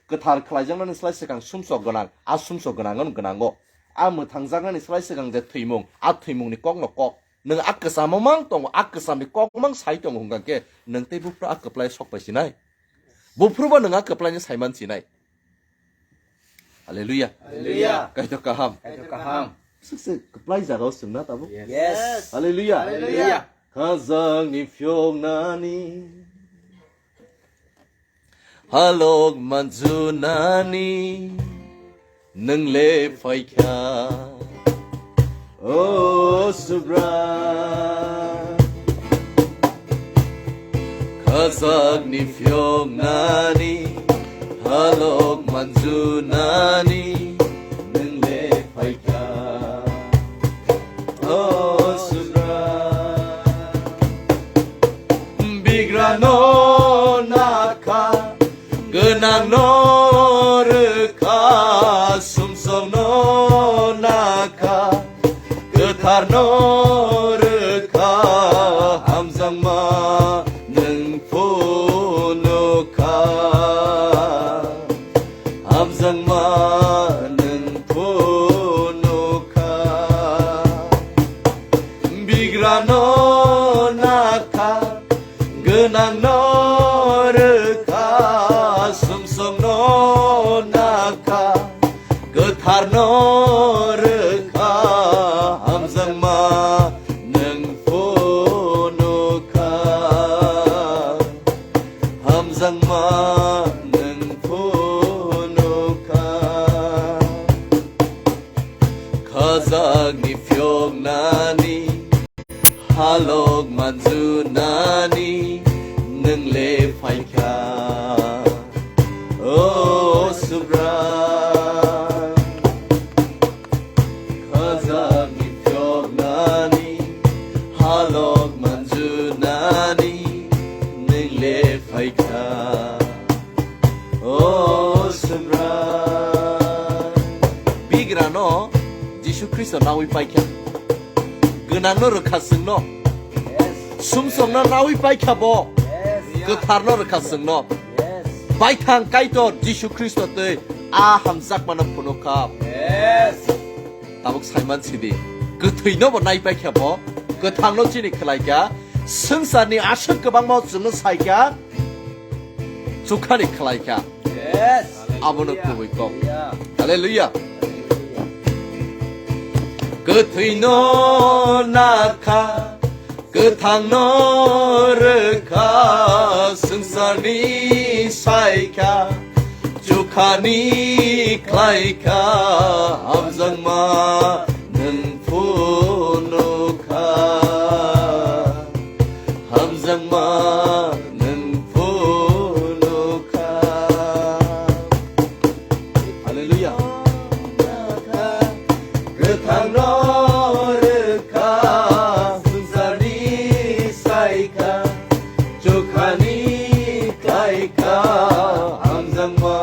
Kwthar khlaijaknani slai swkang sumsok gwnang, a sumsok gwnangno gwnango. A mwthangjaknani slai swkang je thwimung, a thwimungni kokno kok. Nwng a kwchamo mang tongo, a kwchamni kok mang sai tongo hwnkha khe, nwng tei buphuru a kwplai sok pai sinai. Buphuru bo nwng a kwplaino saiman sinai. Hallelujah. Hallelujah. Kaitor kaham. Kaitor kaham. Swkse kwplai jagao chwngna tabuk. Yes. Hallelujah. Hallelujah. Khajangni phiyoknani. Halok manjunani nwng le phaikha, o Subra. Khajak ni phiyok nani, halok manju nani, nwng le phaikha, o Subra. Bigra no nakha, gwnang no rwkha, sumsok no nakha, kwthar no rwkha, hamjakma nwng phunukha, hamjakma nwng phunukha. Bigra no nakha, gwnang no rwkha, sumsok no nakha, kwthar no rwkha, hamjakma nwng phunukha, hamjakma nwng phunukha. Khajak ni phiyok nani, halok manju nani, nwng le phaikha, o Subra. Khajak ni phiyok nani, halok manju nani, nwng le phaikha, o Subra. Bigra no Jisu Khristo nawi paikha. Gwnang no rwkha chwng no. Sumsok no nawi paikha bo. Kwthar no rwkha chwng no. Baithang Kaitor Jisu Khristo twi a hamjakma no phunukha. Tabuk saiman sidi. Kwthwi no bo nai paikha bo. Kwthang no chini khlaikha. Swngcharni aswk kwbangma chwng no saikha. Chukhani khlaikha. Abono kubui kok. Hallelujah. Kwthwi no nakha, kwthang no rwkha, swngcharni saikha, chukhani khlaikha, hamjakma nwng phunukha, hamjakma nwng phunukha. Hallelujah. Kwthang no rwkha, swngcharni saikha, chukhani khlaikha, hamjakma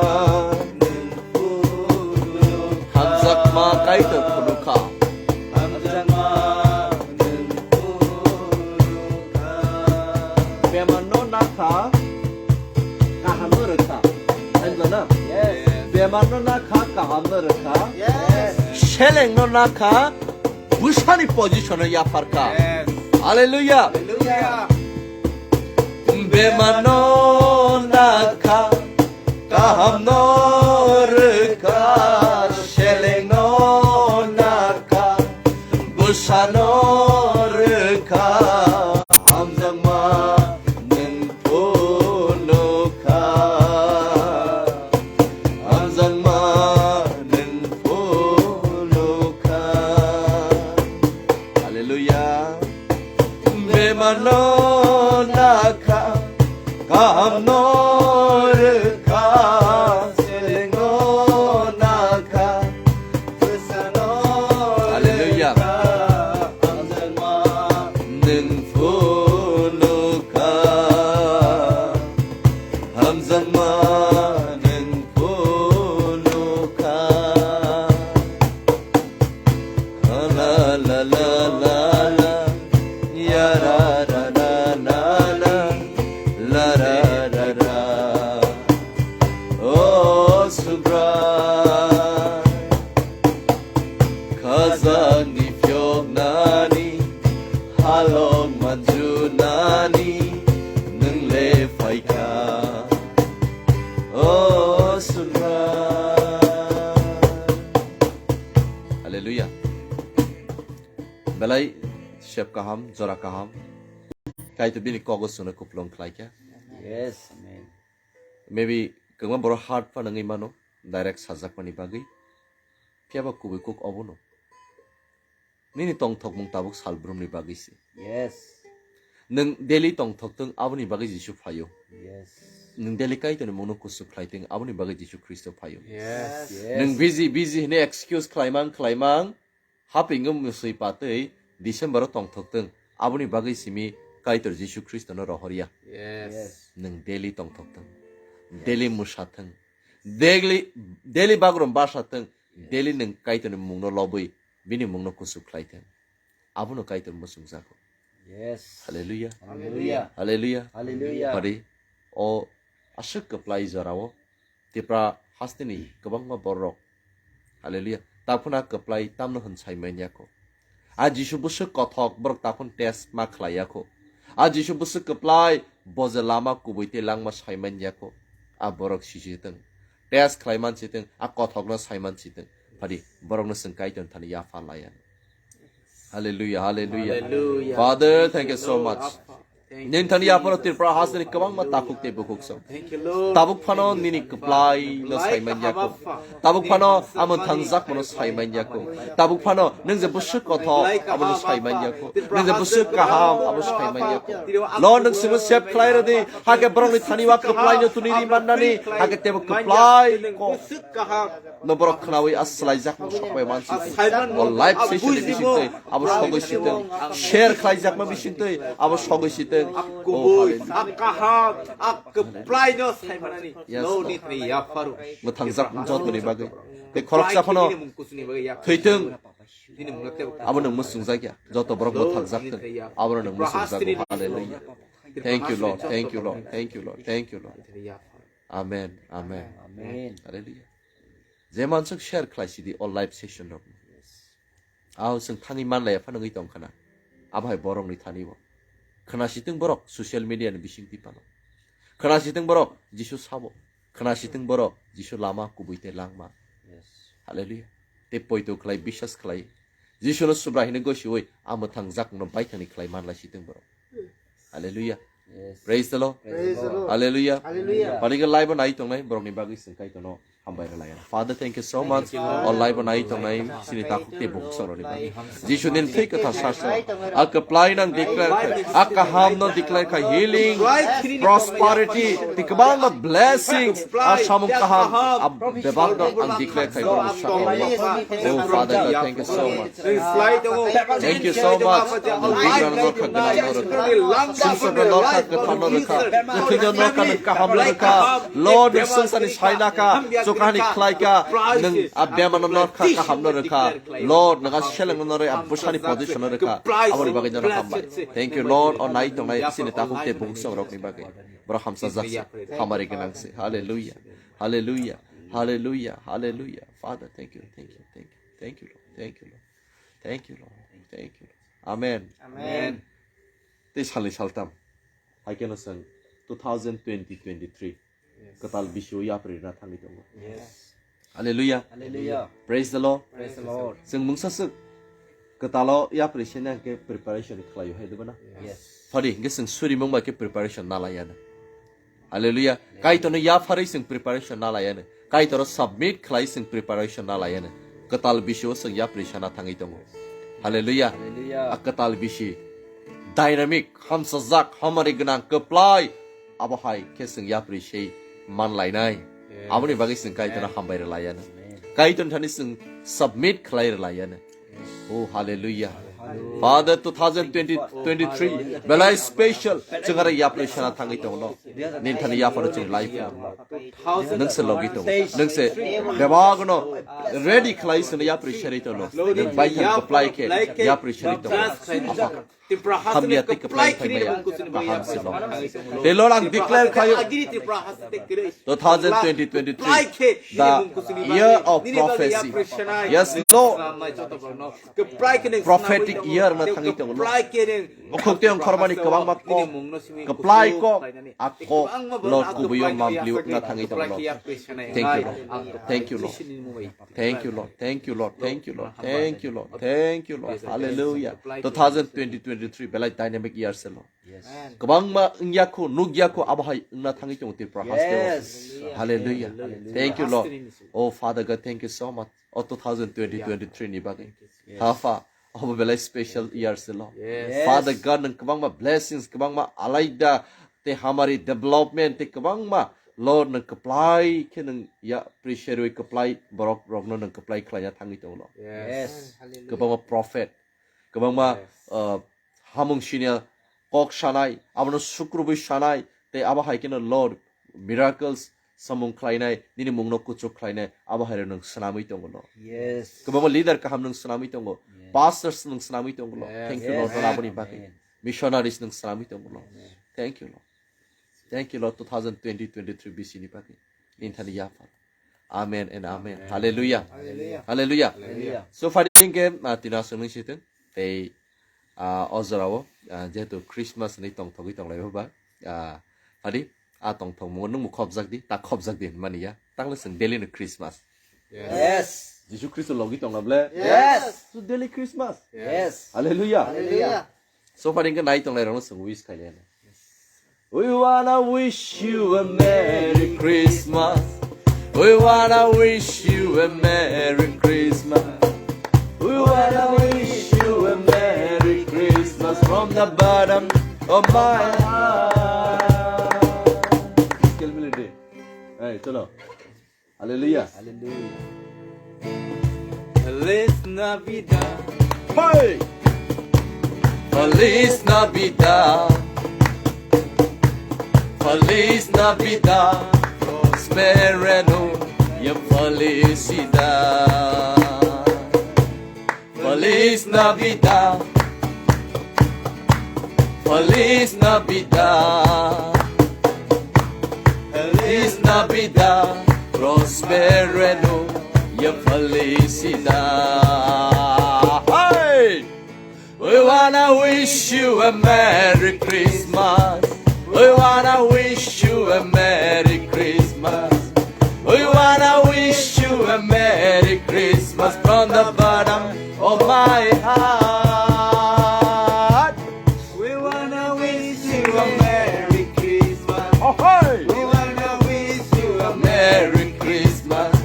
nwng phunukha. Hamjakma Kaitor phunukha. Hamjakma nwng phunukha. Bemar no nakha, kaham no rwkha. Saimla na? Yes. Bemar no nakha, kaham no rwkha. Yes. Seleng no nakha, bwsani position o yapharkha. Yes. Hallelujah. Hallelujah. Bemar no nakha, kaham no rwkha, seleng no nakha, bwsa no rwkha, hamjakma nwng phunukha, hamjakma nwng phunukha. Hallelujah. Bemar no nakha, kaham no rwkha, seleng no nakha, bwsa no Hallelujah. Rwkha, hamjakma nwng phunukha, hamjakma nwng phunukha. La la la la la, ya ra ra ra ra ra, la ra ra ra. O Subra, khajak ni phiok nani, halok manju nani, nwng le phaikha. O Subra. Hallelujah. Belai sep kaham, jora kaham. Kaitor bini kogo chwngno kupulung khlaikha. Yes, amen. Maybe kwbangma borok hurt phano wngwi mano, direct sajakmani bagwi. Phiyaba kubui kuk obono. Nini tongthokmung tabuk salbrumni bagwi se. Yes. Nwng daily tongthok tong, aboni bagwi Jisu phaio. Yes. Nwng daily Kaitorni mungno kusu khlai tong, aboni bagwi Jisu Khristo phaio. Yes. Yes. Nwng busy, busy hwnwi excuse khlaimang, khlaimang, hapingo musui patwi December o tongthok tong, aboni bagwi simi Kaitor Jisu Khristono rohorya. Yes. Yes. Nwng daily tongthok tong. Yes. Daily musa thung. Daily, daily bagrum basa thung. Yes. Daily nwng Kaitorni mungno lobwi, bini mungno kusu khlai thung. Abono Kaitor muchungjago. Yes. Hallelujah. Hallelujah. Hallelujah. Hallelujah. Pari, o aswk kwplai jorao Tipra hasteni kwbangma borok. Hallelujah. Taphuna kwplai tamno hwn saimanyakho. A Jisu bwswk kothok borok taphun test ma khwlaiyakho. A Jisu bwswk kwplai boje lama kubui tei langma saimanyakho. A borok sisitwng. Test khlaiman sitwng, a kothokno saiman sitwng. Phadi borokno chwng Kaitor thani yapha laya. Hallelujah, hallelujah. Hallelujah. Father, thank you so much. Nini thani yapharo Tripura hasteni kwbangma takhuk tei bukhuk song. Thank you, Lord. Tabuk phano nini kwplai no saimanyakho. Tabuk phano amo thangjak mono saimanyakho. Tabuk phano nwng je bwswk kothok amo no saimanyakho. Nwng je bwswk kaham amo saimanyakho. Lord, nwng simo sep khlai rwdi, hakhe borokni thani wa kwplai no tuni ri mannani, hakhe tebo kwplai ko no borok khnawi a swlaijak no sokbai mansi. O live session ni bisingtwi abo sogwi sitwng, share khlaijakma bisingtwi abo sogwi sitwng. Oh, hallelujah. Yes, Lord. Mwthangjak jotoni bagwi. Tei khoroksa phano thwitwng, abo nwng muchungjak ya. Joto borok mwthangjak thwng, abo nwng muchungjak. Hallelujah. Thank you, Lord. Thank you, Lord. Thank you, Lord. Thank you, Lord. Amen. Amen. Amen. Hallelujah. Je mansuk share khlai sidi o live session rok. Yes. Aho chwng thangwi manlaiya phano wngwi tong khana. Abo hai borokni thani bo. Khna sitwng borok social media ni bisingtwi phano. Khna sitwng borok Jisu sabo. Khna sitwng borok Jisu lama kubui tei langma. Yes. Hallelujah. Tei poito khlai, biswas khlai. Jisuno Subra hino gosiwi a mwthang jakmano baithangni khlai manlai sitwng borok. Hallelujah. Yes. Praise the Lord. Praise the Lord. Hallelujah. Hallelujah. Panike live nai tongnai borokni bagwi chwng Kaitorno hambai rwlai. Father, thank you so much. Thank you, Lord. O live nai tongnai sini takhuk tei bukhuk songrokni bagwi. Jisu nini thwi kwthar sasra. A kwplai nang declare khai. A kaham no declare khai. Healing, prosperity, tei kwbangma blessings. A samung kaham. A bebak no ang declare khai. Oh, Father God, thank you so much. Thank you so much. Nwng bigrano norkha, gwnangno rwkha. Sumsokno norkha, kwtharno rwkha. Kwthwino norkha, nwng kahamno rwkha. Lord, nwng swngcharni sainakha, chukrani khlaikha. Nwng a bemarno norkha, kahamno rwkha. Lord, nwng a selengno norwi a bwsani positionno rwkha. Aboni bagwi nono hambai. Thank you, Lord. O nai tongnai chini takhuk tei bukhuk songrokni bagwi. Borok hamsajak se, hamari gwnang se. Hallelujah. Hallelujah. Hallelujah. Hallelujah. Father, thank you. Thank you. Thank you. Thank you, Lord. Thank you, Lord. Thank you, Lord. Thank you, Lord. Amen. Amen. Tei salni saltam. Hai keno chwng two thousand twenty twenty-three. Yes. Kwtal bisio yapri rwna thangwi tongo. Yes. Hallelujah. Hallelujah. Praise the Lord. Praise the Lord. Chwng mungsa swk kwtalo yapri sene hwnkhe preparation khlaio hai dibana? Yes. Phadi hwnkhe chwng suri mung bai khe preparation na laiya na. Hallelujah. Kaitorno yapharwi chwng preparation na laiya na. Kaitoro submit khlai chwng preparation na laiya na. Kwtal bisio chwng yapri sana thangwi tongo. Hallelujah. Hallelujah. A kwtal bisi dynamic, hamsajak, hamari gwnang, kwplai. Abo hai khe chwng yapri sei man lainai. Yes. Aboni bagwi chwng Kaitorno Amen. Hambai rwlaiya na. Amen. Kaitorni thani chwng submit khlai rwlaiya na. Oh, hallelujah. Father, two thousand twenty, twenty-three, belai special. Chwng aro yapri sana thangwi tongo. Nini thani yaphano chini life. Nwng se logi tongo. Nwng se bebagno ready khlai sini yapri seri tongo. Nwng bai thang kwplai khe yapri seri tongo. Apa. Hamya tei kwplai khaimaya kaham se no. Tei Lord, ang declare khayo. Two thousand twenty twenty-three, the year of prophecy. Yes, Lord. Prophetic year na thangwi tongo. Bukhuk tei ongkhormani kwbangma kok, kwplai kok, a kok, Lord, kubuio mamlio na thang. Thank you, Lord. Thank you, Lord. Thank you, Lord. Thank you, Lord. Thank you, Lord. Thank you, Lord. Thank you, Lord. Hallelujah. Two thousand twenty twenty-three belai dynamic year se lo. Kwbangma wngya kho, nukya kho, abo hai wngna thangwi tongo Tripura haste o. Hallelujah. Thank you, Lord. Oh, Father God, thank you so much. Oh, two thousand twenty twenty-three ni bagwi. Hapha, abo belai special year se lo. Father God, nang kwbangma blessings, kwbangma alaida, te hamari development, te kwbangma, Lord, nang kwplai khe nang ya appreciate wi kwplai borok rokno nang kwplai khlaina thangwi tongo, Lord. Kwbangma prophet, kwbangma, uh, hamung siniya kok sanai, abono sukrubwi sanai, tei abo hai kheno, Lord, miracles samung khlainai, nini mungno kuchuk khlainai, abo hai rok nang swnamwi tongo, Lord. Kwbangma leader kaham nang swnamwi tongo, pastors nang swnamwi tongo, Lord. Thank you, Lord, Lord, aboni bagwi. Missionaries nang swnamwi tongo, Lord. Thank you, Lord. Thank you, Lord, two thousand twenty twenty-three B C ni bagwi. Nini thani yaphar. Amen and amen. Hallelujah. Hallelujah. So, far hingke, ah, tino aswk nung situng. Tei, ah, o jorao, ah, jehetu Christmas ni tongthogwi tonglaiba ba, ah, phadi, ah, tongthok mungo nung bo khopjak di, ta khopjak di hinmani ya. Tangle chwng daily no Christmas. Jisu Khristo logi tongla ble? So daily Christmas. Hallelujah. So far hingke nai tonglai rokno chwng wish khailai. We wanna wish you a Merry Christmas. We wanna wish you a Merry Christmas. We wanna wish you a Merry Christmas from the bottom of my heart. Hey, chalo. Hallelujah. Hallelujah. Feliz Navidad. Hey! Feliz Navidad. Feliz Navidad. Prospero año y felicidad. Feliz Navidad. Feliz Navidad. Feliz Navidad. Prospero año y felicidad. Hey! We wanna wish you a Merry Christmas. We wanna wish you a Merry Christmas. We wanna wish you a Merry Christmas from the bottom of my heart. We wanna wish you a Merry Christmas. Oh, hey! We wanna wish you a Merry Christmas.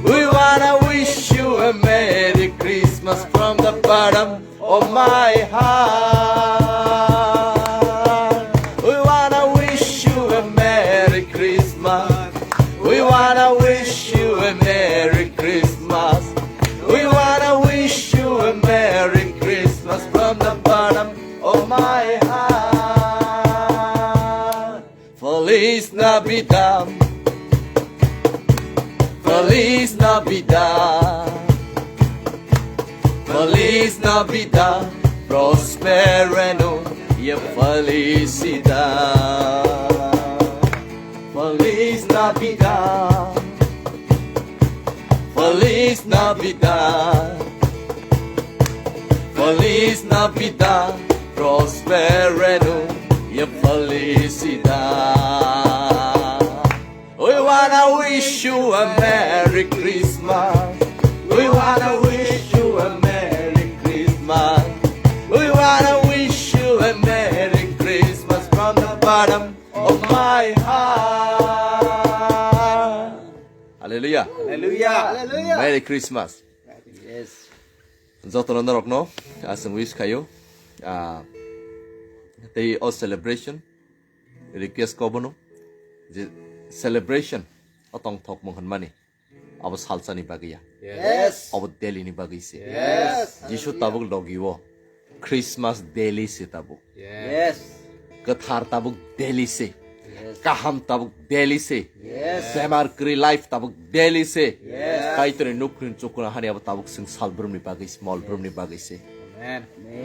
We wanna wish you a Merry Christmas from the bottom of my heart. We wanna wish you a Merry Christmas. We wanna wish you a Merry Christmas. We wanna wish you a Merry Christmas from the bottom of my heart. Feliz Navidad. Feliz Navidad. Feliz Navidad. Prospero año y felicidad. Feliz Navidad. Feliz Navidad. Feliz Navidad. Prospero año y felicidad. We wanna wish you a Merry Christmas. We wanna wish you a Merry Christmas. We wanna wish you a Merry Christmas from the bottom of my heart. Hallelujah. Hallelujah. Merry Christmas. Jotono norokno aswng wish khayo. Ah, tei o celebration request ko bono je celebration o tongthok mung hwnmani abo salsani bagwi ya. Abo daily ni bagwi se. Jisu tabuk logi o Christmas daily se tabuk. Kwthar tabuk daily se. Kaham tabuk daily se. Bemar kwrwi life tabuk daily se. Kaitorni nukni chukuna hani abo tabuk sing sal brumni bagwi se, mol brumni bagwi se.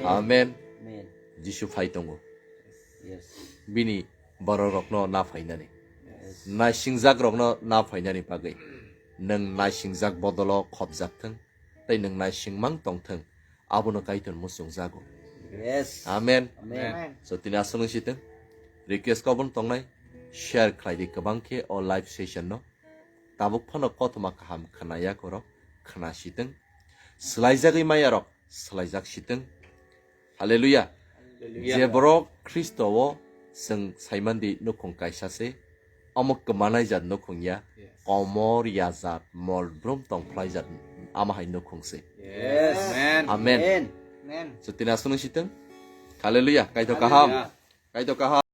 Amen. Jisu phai tongo. Bini bororokno na phainani. Naisingjak rokno na phainani bagwi. Nwng naisingjak bodolo khopjak thung. Tei nwng naisingmang tongthung, abono Kaitor muchungjago. Amen. So tini aswk nung sitwng. Request ko bono tongnai. share khlai di kwbang khe o live session no. Tabuk phano kothoma kaham khwnaya korok khwna sitwng. Swlaijagwi maya rok swlaijak sitwng. Hallelujah. Hallelujah. Je borok Khristo o chwng saimandi nukhung kaisa se, omo kwmanai jat nukhung ya, yes, komor ya jat mol brum tong phlai jat ama hai nukhung se. Yes. Amen. Amen. Amen. Amen. So tini aswk nung sitwng. Hallelujah. Kaitor kaham. Hallelujah. Kaitor kaham.